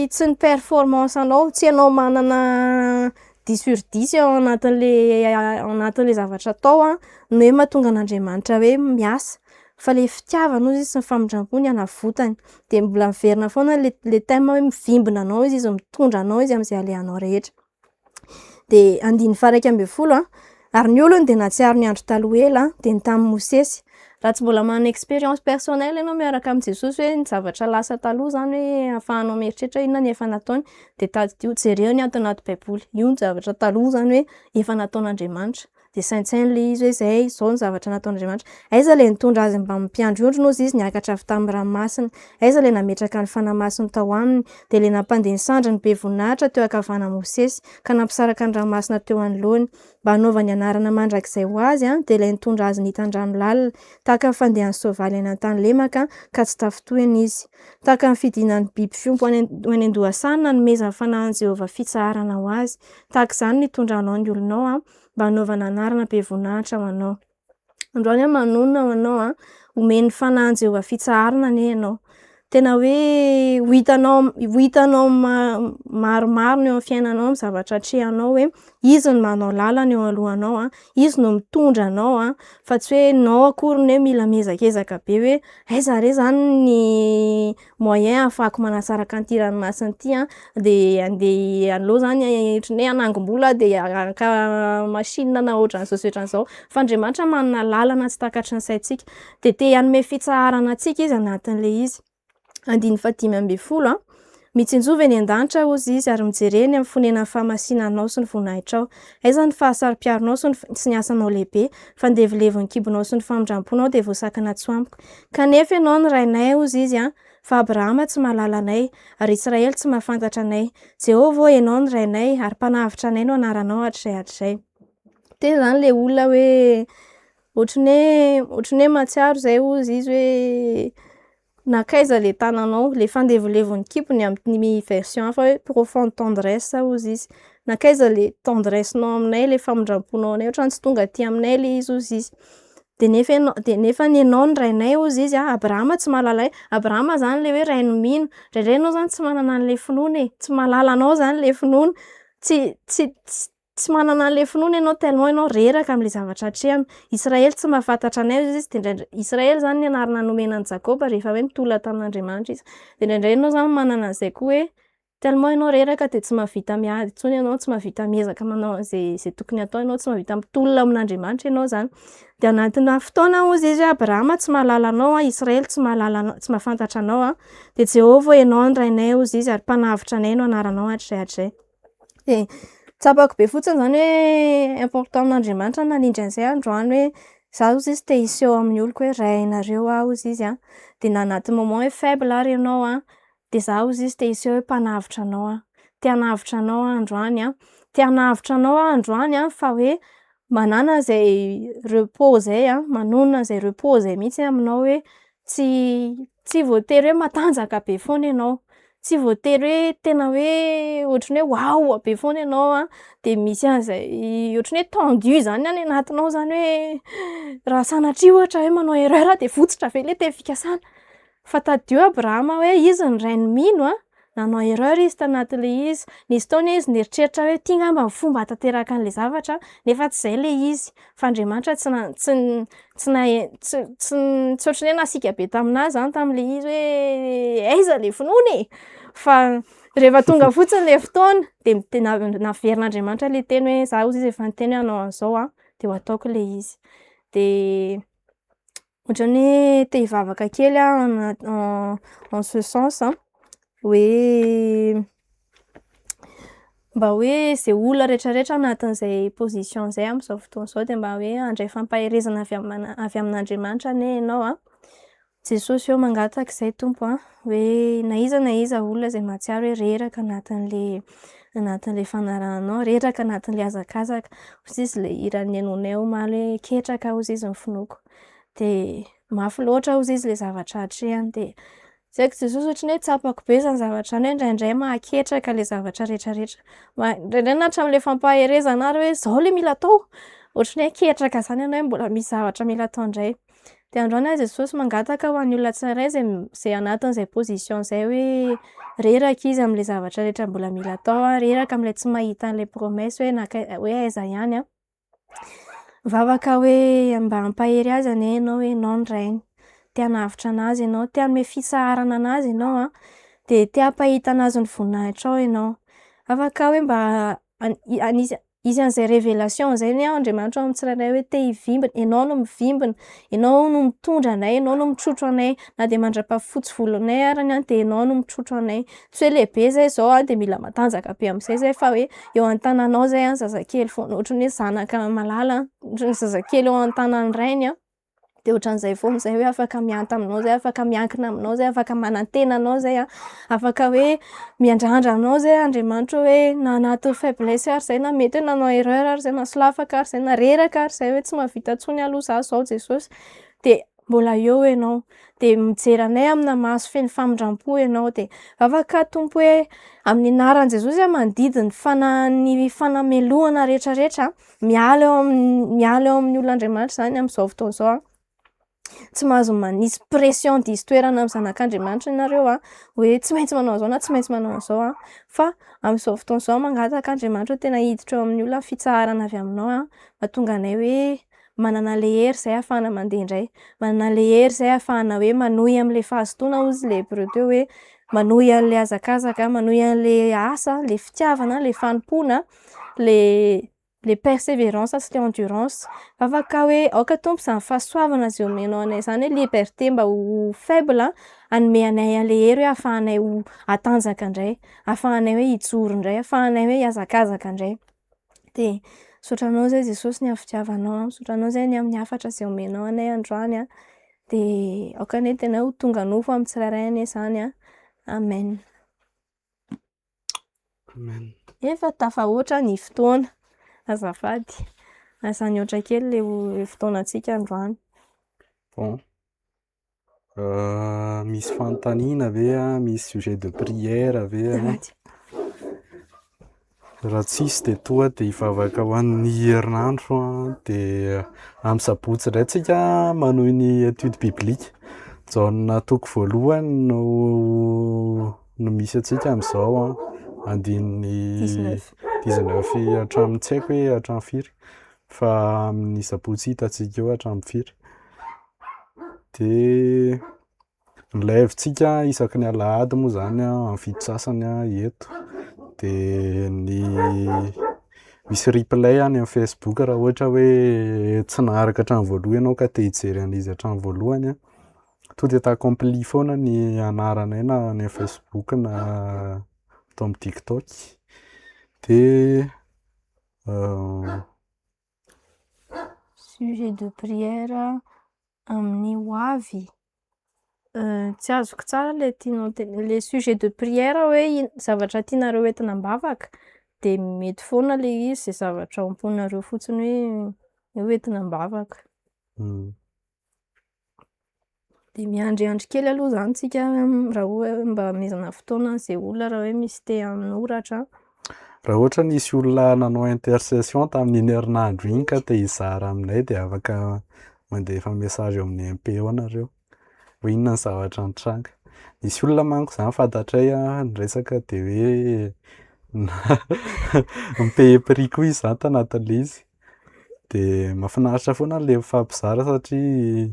Speaker 2: tsy ny performance anao, tsy ianao manana dix sur dix ao anatin'le ao anatin'le zavatra atao an no hoe mahatonga an'Andriamanitra hoe miasa fa le fitiavana hozy izy sy ny famindrampony hanavotany. De mbola miverina foana le le thème hoe mivimbina anao izy, izy mitondra anao izy amin'izay alehanao rehetra. De andininy faha-11 an, ary ny olony dia nahatsiaro ny andro taloha ela, dia ny tamin'i Mosesy. Raha tsy mbola manana expérience personnelle ianao miaraka amin'i Jesosy hoe ny zavatra lasa taloha zany hoe ahafahanao mieritreritra hoe inona ny efa nataony, de tadidio, jereo ny ato anaty baiboly, io ny zavatra taloha zany hoe efa nataon'Andriamanitra. De saintsaino le izy hoe zay, zao ny zavatra nataon'Andriamanitra. Aiza le nitondra azy mbamin'ny mpiandry ondriny hozy izy niakatra avy tamin'ny ranomasina? Aiza le nametraka ny Fanahy Masiny tao aminy? Dia le nampandeha ny sandriny be voninahitra teo ankavanan'i Mosesy, ka nampisaraka ny ranomasina teo anoloany, mba hanaovany anarana mandrakizay ho azy, dia ilay nitondra azy nitan-drano lalina, tahaka ny fandehan'ny soavaly any an-tany lemaka, ka tsy tafintohina izy. Tahaka ny fidinan'ny biby fiompy any an-dohasaha no nanomezan'ny Fanahin'i Jehovah fitsaharana ho azy. Tahaka izany no hitondranao ny olonao, mba hanaovana anarana be voninahitra ho anao. Androany aho manonona ho anao an, omen'ny Fanahin'i Jehovah fitsaharana anie ianao. Tena hoe ho hitanao ho hitanao maromaro ny eo amin'ny fiainanao, amin'ny zavatra atrehanao hoe Izy no manao lalana eo alohanao an, Izy no mitondra anao an, fa tsy hoe ianao akory ny hoe mila mihezakezaka be hoe aiza re zany ny moyen ahafahako manasaraka an'ity ranomasina ity an, de andeha aleo zany ohatran'ny hoe hanangom-bola de haka machine na ohatran'izao sy ohatran'izao. Fa Andriamanitra manana lalana tsy takatry ny saintsika. De te hanome fitsaharana antsika izy anatin'le izy. Andininy fahadimy ambin'ny folo an, Mitsinjova eny an-danitra hozy izy ary mijere eny amin'ny fonenan'ny fahamasinanao sy ny voninahitrao. Aiza ny fahasaro-piaronao sy ny sy ny asanao lehibe? Fa ndevilevy ny kibonao sy ny famindram-ponao dia voasakana tsy ho amiko. Kanefa ianao no rainay, hozy izy an, fa Abrahama tsy mahalala anay, ary Israely tsy mahafantatra anay. Jehovah ô, ianao no rainay, ary mpanavotra anay no anaranao hatrizay hatrizay. Teny zany le olona hoe ohatran'ny hoe ohatran'ny hoe mahatsiaro zay hozy izy hoe nankaiza le tananao, le fandevilevon'ny kibony amin'ny version hafa hoe profonde tendresse hozy izy. Nankaiza le tendresse-nao aminay, le famindram-ponao anay, ohatran'ny tsy tonga aty aminay le izy hozy izy. De nefa ianao de nefany ianao no rainay hozy izy a, Abrahama tsy mahalala ahy. Abrahama zany le hoe rain'ny mino. Indraindray ianao zany tsy manana an'le finoana e, tsy mahalala anao zany le finoana. Tsy tsy tsy manana an'le finoana ianao tellement ianao reraka amin'le zavatra atrehana. Israely tsy mahafantatra anay hozy izy de indraindray Israely zany ny anarana nomena an'i Jakoba rehefa hoe nitolona tamin'Andriamanitra izy. De indraindray ianao zany manana an'izay koa hoe tellement ianao reraka de tsy mahavita miady intsony ianao, tsy mahavita miezaka manao an'zay zay tokony atao ianao, tsy mahavita mitolona amin'Andriamanitra ianao zany. De anatina fotoana hozy izy hoe Abrahama tsy mahalala anao a, Israely tsy mahalala anao, tsy mahafantatra anao a, de Jehovah ô ianao no rainay hozy izy ary mpanavotra anay no anaranao hatrizay hatrizay. De tsapako be fotsiny zany hoe important amin'Andriamanitra ny nanindry an'izay androany hoe zaho hozy izy te hiseho amin'ny oloko hoe rainareo aho hozy izy a, de na anaty moment hoe faible ary ianao a, de zaho hozy izy te hiseho hoe mpanavotra anao aho. Te hanavotra anao aho androany a, te hanavotra anao aho androany a fa hoe manana an'izay repos zay a, manonona an'izay repos zay mihitsy aminao hoe tsy tsy voatery hoe matanjaka be foana ianao, tsy voatery hoe tena hoe ohatran'ny hoe waouh be foana ianao a, de misy an'izay ohatran'ny hoe tendu zany any anatinao zany hoe raha sanatria ohatra hoe manao erreur de votsotra ve le teny fikasana. Fa tadidio Abrahama hoe izy no rain'ny mino a, Nanao erreur izy tanatin'ilay izy. Nisy fotoana izy nieritreritra hoe ity angamba ny fomba hahatanteraka an'ilay zavatra, nefa tsy izay ilay izy. Fa Andriamanitra tsy na- tsy n- tsy nahe- tsy tsy tsy ohatran'ny hoe nasiaka be taminazy zany tamin'ilay izy hoe aiza le finoana e? Fa rehefa tonga fotsiny le fotoana de m- de na- naverin'Andriamanitra le teny hoe za hozy izy efa niteny hoe hanao an'izao a, de ho ataoko le izy. De ohatran'ny hoe te hivavaka kely aho ana- en ce sens a, hoe mba hoe zay olona rehetrarehetra anatin'izay position zay amin'izao fotoana izao de mba hoe handray fampaherezana avy amina- avy amin'Andriamanitra anie ianao a. Jesosy ô mangataka izahay Tompo a, hoe na iza na iza olona izay mahatsiaro hoe reraka anatin'le anatin'le fanarahanao, reraka anatin'le hazakazaka. Hozy izy le hira nenoinay omaly hoe ketraka hozy izy ny finoako. De mafy loatra hozy izy le zavatra atrehany de tsy haiko Jesosy ohatran'ny hoe tsapako be zany zavatra zany hoe indraindray mahaketraka le zavatra rehetrarehetra. Ma- indraindray na hatramin'le fampaherezana ary hoe zao le mila atao, ohatran'ny hoe ketraka zany ianao hoe mbola misy zavatra mila atao indray. De androany aho Jesosy mangataka ho an'ny olona tsirairay zay m- zay anatin'izay position zay hoe reraka izy am'le zavatra rehetra mbola mila atao a, reraka am'le tsy mahita an'le promesse hoe nakai- hoe aiza ihany a. Mivavaka hoe mba hampahery azy anie ianao hoe ianao no rainy, te hanavotra anazy ianao, te hanome fitsaharana anazy ianao a, de te hampahita anazy ny voninahitrao ianao. Afaka hoe mba an- i- anisy hisy an'izay révélation zay anie Andriamanitra ao amin'ny tsirairay hoe te hivimbina, ianao no mivimbina, ianao no mitondra anay, ianao no mitrotro anay na de mandra-pahafotsy volonay arany a de ianao no mitrotro anay. Tsy hoe lehibe zay zao a de mila matanjaka be am'zay zay fa hoe eo an-tananao zay a zazakely foana, ohatran'ny hoe zanaka malala, ohatran'ny zazakely eo an-tanan'ny rainy a, de ohatran'izay foana zay hoe afaka mihanta aminao zay, afaka miankina aminao zay, afaka manantena anao zay a, afaka hoe miandrandra anao zay Andriamanitra hoe na anatin'ny faiblesse ary zay na mety hoe nanao erreur ary zay na solafaka ary zay na reraka ary zay hoe tsy mahavita intsony aloha za zao Jesosy, de mbola eo ianao, de mijery anay amina maso feno famindram-po ianao de afaka Tompo hoe amin'ny anaran'i Jesosy aho mandidy ny fana- ny fanamelohana rehetrarehetra miala eo amin'ny miala eo amin'ny olon'Andriamanitra zany amin'izao fotoana izao a. Tsy mahazo manisy pression diso toerana amin'ny zanak'Andriamanitra ianareo a, hoe tsy maintsy manao an'izao na tsy maintsy manao an'izao a, fa amin'izao fotoana izao mangataka Andriamanitra hoe tena hiditra eo amin'ny olona ny fitsaharana avy aminao a, mahatonga anay hoe manana le hery zay ahafahana mandeha indray, manana le hery zay ahafahana hoe manohy am'le fahazotoana hozy le hébreu teo hoe manohy an'le hazakazaka, manohy an'le asa, le fitiavana, le fanompoana, le le persévérance sy le endurance. Afaka hoe aoka Tompo zany fahasoavana zay omenao anay zany hoe liberté mba ho faible hanome anay an'le hery hoe ahafahanay ho hatanjaka indray, ahafahanay hoe hijoro indray, ahafahanay hoe hihazakazaka indray. De misaotra anao zay Jesosy ny amin'ny fitiavanao, misaotra anao zay ny amin'ny hafatra zay omenao anay androany a, de aoka anie tena ho tonga nofo amin'ny tsirairay anie zany a. Amen.
Speaker 1: Amen.
Speaker 2: Efa tafahoatra ny fotoana, azafady. Lasa nihoatra kely le ho- fotoanantsika androany.
Speaker 1: Bon. Misy fanontaniana ve a? Misy sujet de prière ve a?
Speaker 2: Azafady.
Speaker 1: Raha tsisy de tonga de hivavaka ho an'ny herinandro a, de amin'ny sabotsy indray tsika manohy ny étude biblique. Jaona toko voalohany no no misy antsika amin'izao a, andininy
Speaker 2: 19.
Speaker 1: 19 hatramin'ny tsy haiko hoe hatramin'ny firy fa amin'ny sabotsy hitantsika eo hatramin'ny firy. De ny live-tsika isaky ny alahady moa zany a, amin'ny 7 sasany a eto. De ny misy replay any amin'ny Facebook raha ohatra hoe tsy naharaka hatramin'ny voalohany ianao ka te hijery an'izy hatramin'ny voalohany a. Tout est accompli foana ny anaranay na any amin'ny Facebook na ato amin'ny TikTok. De
Speaker 2: Sujet de prière amin'ny ho avy. Tsy azoko tsara le tianao tene- le sujet de prière hoe ino zavatra tianareo entina am-bavaka de mety foana le izy zay zavatra ao am-ponareo fotsiny hoe hoe entina am-bavaka. De miandriandry kely aloha zany tsika raha hoe mba hamezana fotoana zay olona raha hoe misy te hanoratra.
Speaker 1: Raha ohatra nisy olona nanao intercession tamin'iny herinandro iny ka te hizara aminay de afaka mandefa message eo amin'ny MP eo nareo hoe inona ny zavatra nitranga. Nisy olona manko zany fantatray a niresaka de hoe ni-payer prix koa izy zany tanatin'le izy de mahafinaritra foana le mifampizara satria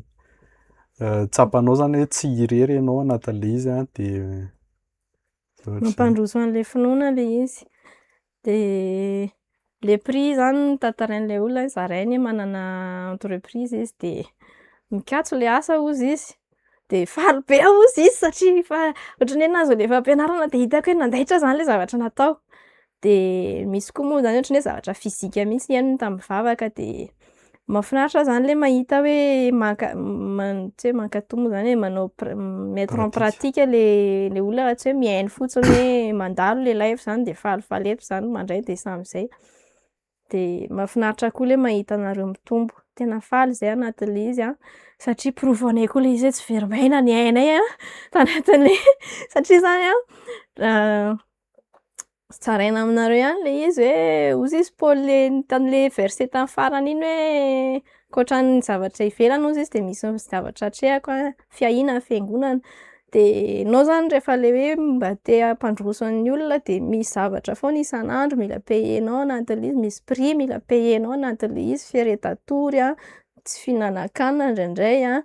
Speaker 1: tsapanao zany hoe tsy irery ianao anatin'le izy a de ohatr'izay.
Speaker 2: Mampandroso an'le finoana le izy. De le prix zany notantarain'ilay olona hoe zarainy hoe manana entreprise izy de mikatso le asa hozy izy de faly be aho hozy izy satria efa ohatran'ny hoe nahazo an'le fampianarana de hitako hoe nandaitra zany le zavatra natao. De misy koa moa zany ohatran'ny hoe zavatra physique mihitsy nihainony tamin'ny vavaka de mahafinaritra zany le mahita hoe maka- man- tsy hoe mankatò moa zany e, manao pra- mettre en pratique le olona fa tsy hoe mihaino fotsiny hoe mandalo le live zany de falifaly eto zany mandray de samy zay. De mahafinaritra koa le mahita anareo mitombo, tena faly zahay anatin'le izy a satria porofo anay koa le izy hoe tsy very maina ny ainay a tanatin'le satria zany a zaraina aminareo ihany le izy hoe hozy izy Paoly le tam'le verset tam'farany iny hoe ankoatran'ny zavatra ivelany hozy izy de misy zavatra atrehako a, fiahiana ny fiangonana. De enao zany rehefa le hoe mba te hampandroso an'ny olona de misy zavatra foana isan'andro mila payer-nao anatin'le izy, misy prix mila payer-nao anatin'le izy, fieretan-tory a, tsy fihinanan-kanina indraindray a,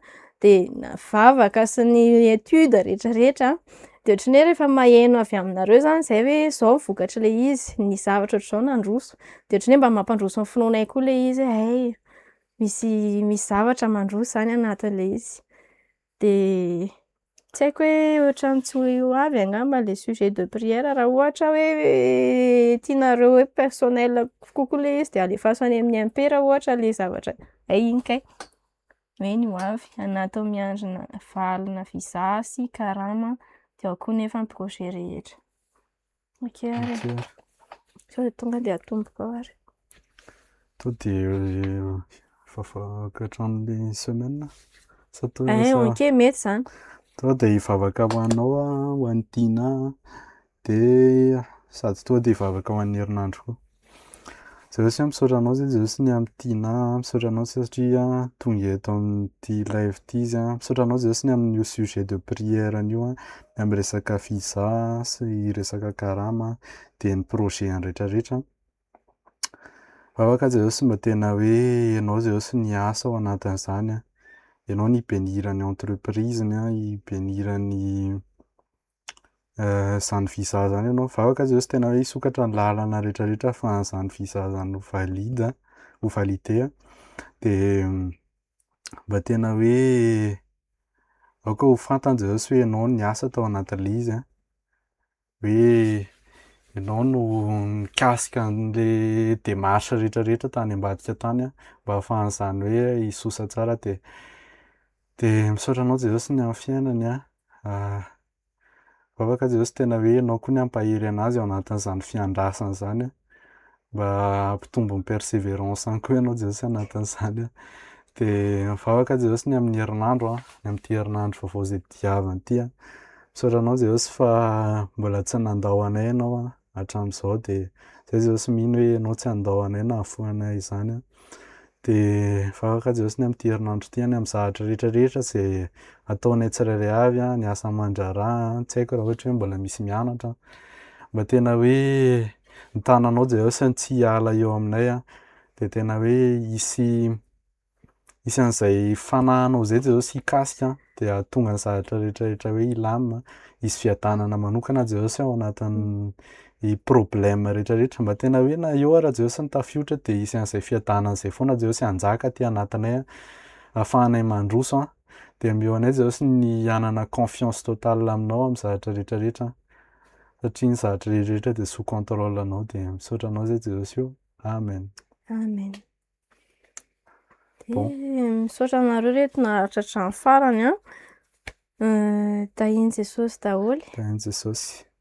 Speaker 2: de na vavaka sy ny étude rehetrarehetra. De ohatran'ny hoe rehefa maheno avy aminareo zany zahay hoe zao vokatr'le izy, nisy zavatra ohatr'izao nandroso, de ohatran'ny hoe mba mampandroso ny finoanay koa le izy hoe hay, misy zavatra mandroso zany anatin'le izy. De tsy haiko hoe ohatran'ny tsy ho avy angamba le sujet de prière raha ohatra hoe tianareo hoe personnel kokoa le izy de alefaso any amin'ny MP raha ohatra le zavatra, hay iny kay hoe ny ho avy anatin'ny miandrina valina visa sy karama de ao koa nefa ny projet rehetra. Ok ary e.
Speaker 1: Ok ary.
Speaker 2: Sao de tonga de atomboka ao ary.
Speaker 1: To de hivavaka hatramin'le semaine sa to
Speaker 2: Eh
Speaker 1: sa
Speaker 2: ok, mety zany.
Speaker 1: tonga de hivavaka ho anao a, ho an'i Tina de sady tonga de hivavaka ho an'ny herinandro koa. Jesosy a misaotra anao zay Jesosy ny amin'i Tina, misaotra anao satria tonga eto amin'ity live ity izy a, misaotra anao Jesosy ny amin'io sujet de prière an'io a, ny amin'ny resaka visa sy resaka karama de ny projet any rehetrarehetra. Vavaka Jesosy mba tena hoe ianao Jesosy niasa ao anatin'izany a, ianao ni-bénir ny entreprise-ny a, hi-bénir ny zany visa zany ianao. Vavaka Jesosy tena hoe hisokatra ny lalana rehetrarehetra ahafahan'izany visa zany ho valide, ho validé a. De mba tena hoe aoka ho fantany Jesosy hoe ianao niasa tao anatin'le izy a, hoe ianao no nikasika an'le démarche rehetrarehetra tany ambadika tany a mba ahafahan'izany hoe hisosa tsara de misaotra anao Jesosy ny amin'ny fiainany a. Vavaka Jesosy tena hoe ianao koa ny hampahery anazy ao anatin'izany fiandrasana izany a, mba hampitombo ny persévérance any koa ianao Jesosy anatin'izany a. De mivavaka Jesosy ny amin'ny herinandro a, ny amin'ity herinandro vaovao izay diavina ity a. Misaotra anao Jesosy fa mbola tsy nandao anay ianao a hatramin'izao de zay Jesosy mino hoe ianao tsy handao anay na hahafoy anay izany a. De mivavaka Jesosy ny amin'ity herinandro ity any amin'ny zavatra rehetrarehetra izay ataonay tsirairay avy a, ny asa aman-draharaha, tsy haiko raha ohatra hoe mbola misy mianatra. Mba tena hoe ny tananao Jesosy no tsy hiala eo aminay a, de tena hoe hisy an'izay fanahinao izay Jesosy hikasika de hahatonga ny zavatra rehetrarehetra hoe hilamina, hisy fiadanana manokana Jesosy ao anatin'ny problème rehetrarehetra. Mba tena hoe na eo ara Jesosy ny tafiotra de hisy an'izay fiadanana izay foana Jesosy hanjaka aty anatinay a, ahafahanay mandroso a. De omeo anay Jesosy ny hanana confiance totale aminao amin'ny zavatra rehetrarehetra satria ny zavatra rehetrarehetra de sous contrôle anao de misaotra anao zay Jesosy ô. Amen.
Speaker 2: Amen. De
Speaker 1: Bon.
Speaker 2: misaotra anareo reto naharitra hatramin'ny farany a. Tahian'i Jesosy daholo.
Speaker 1: Tahian'i Jesosy.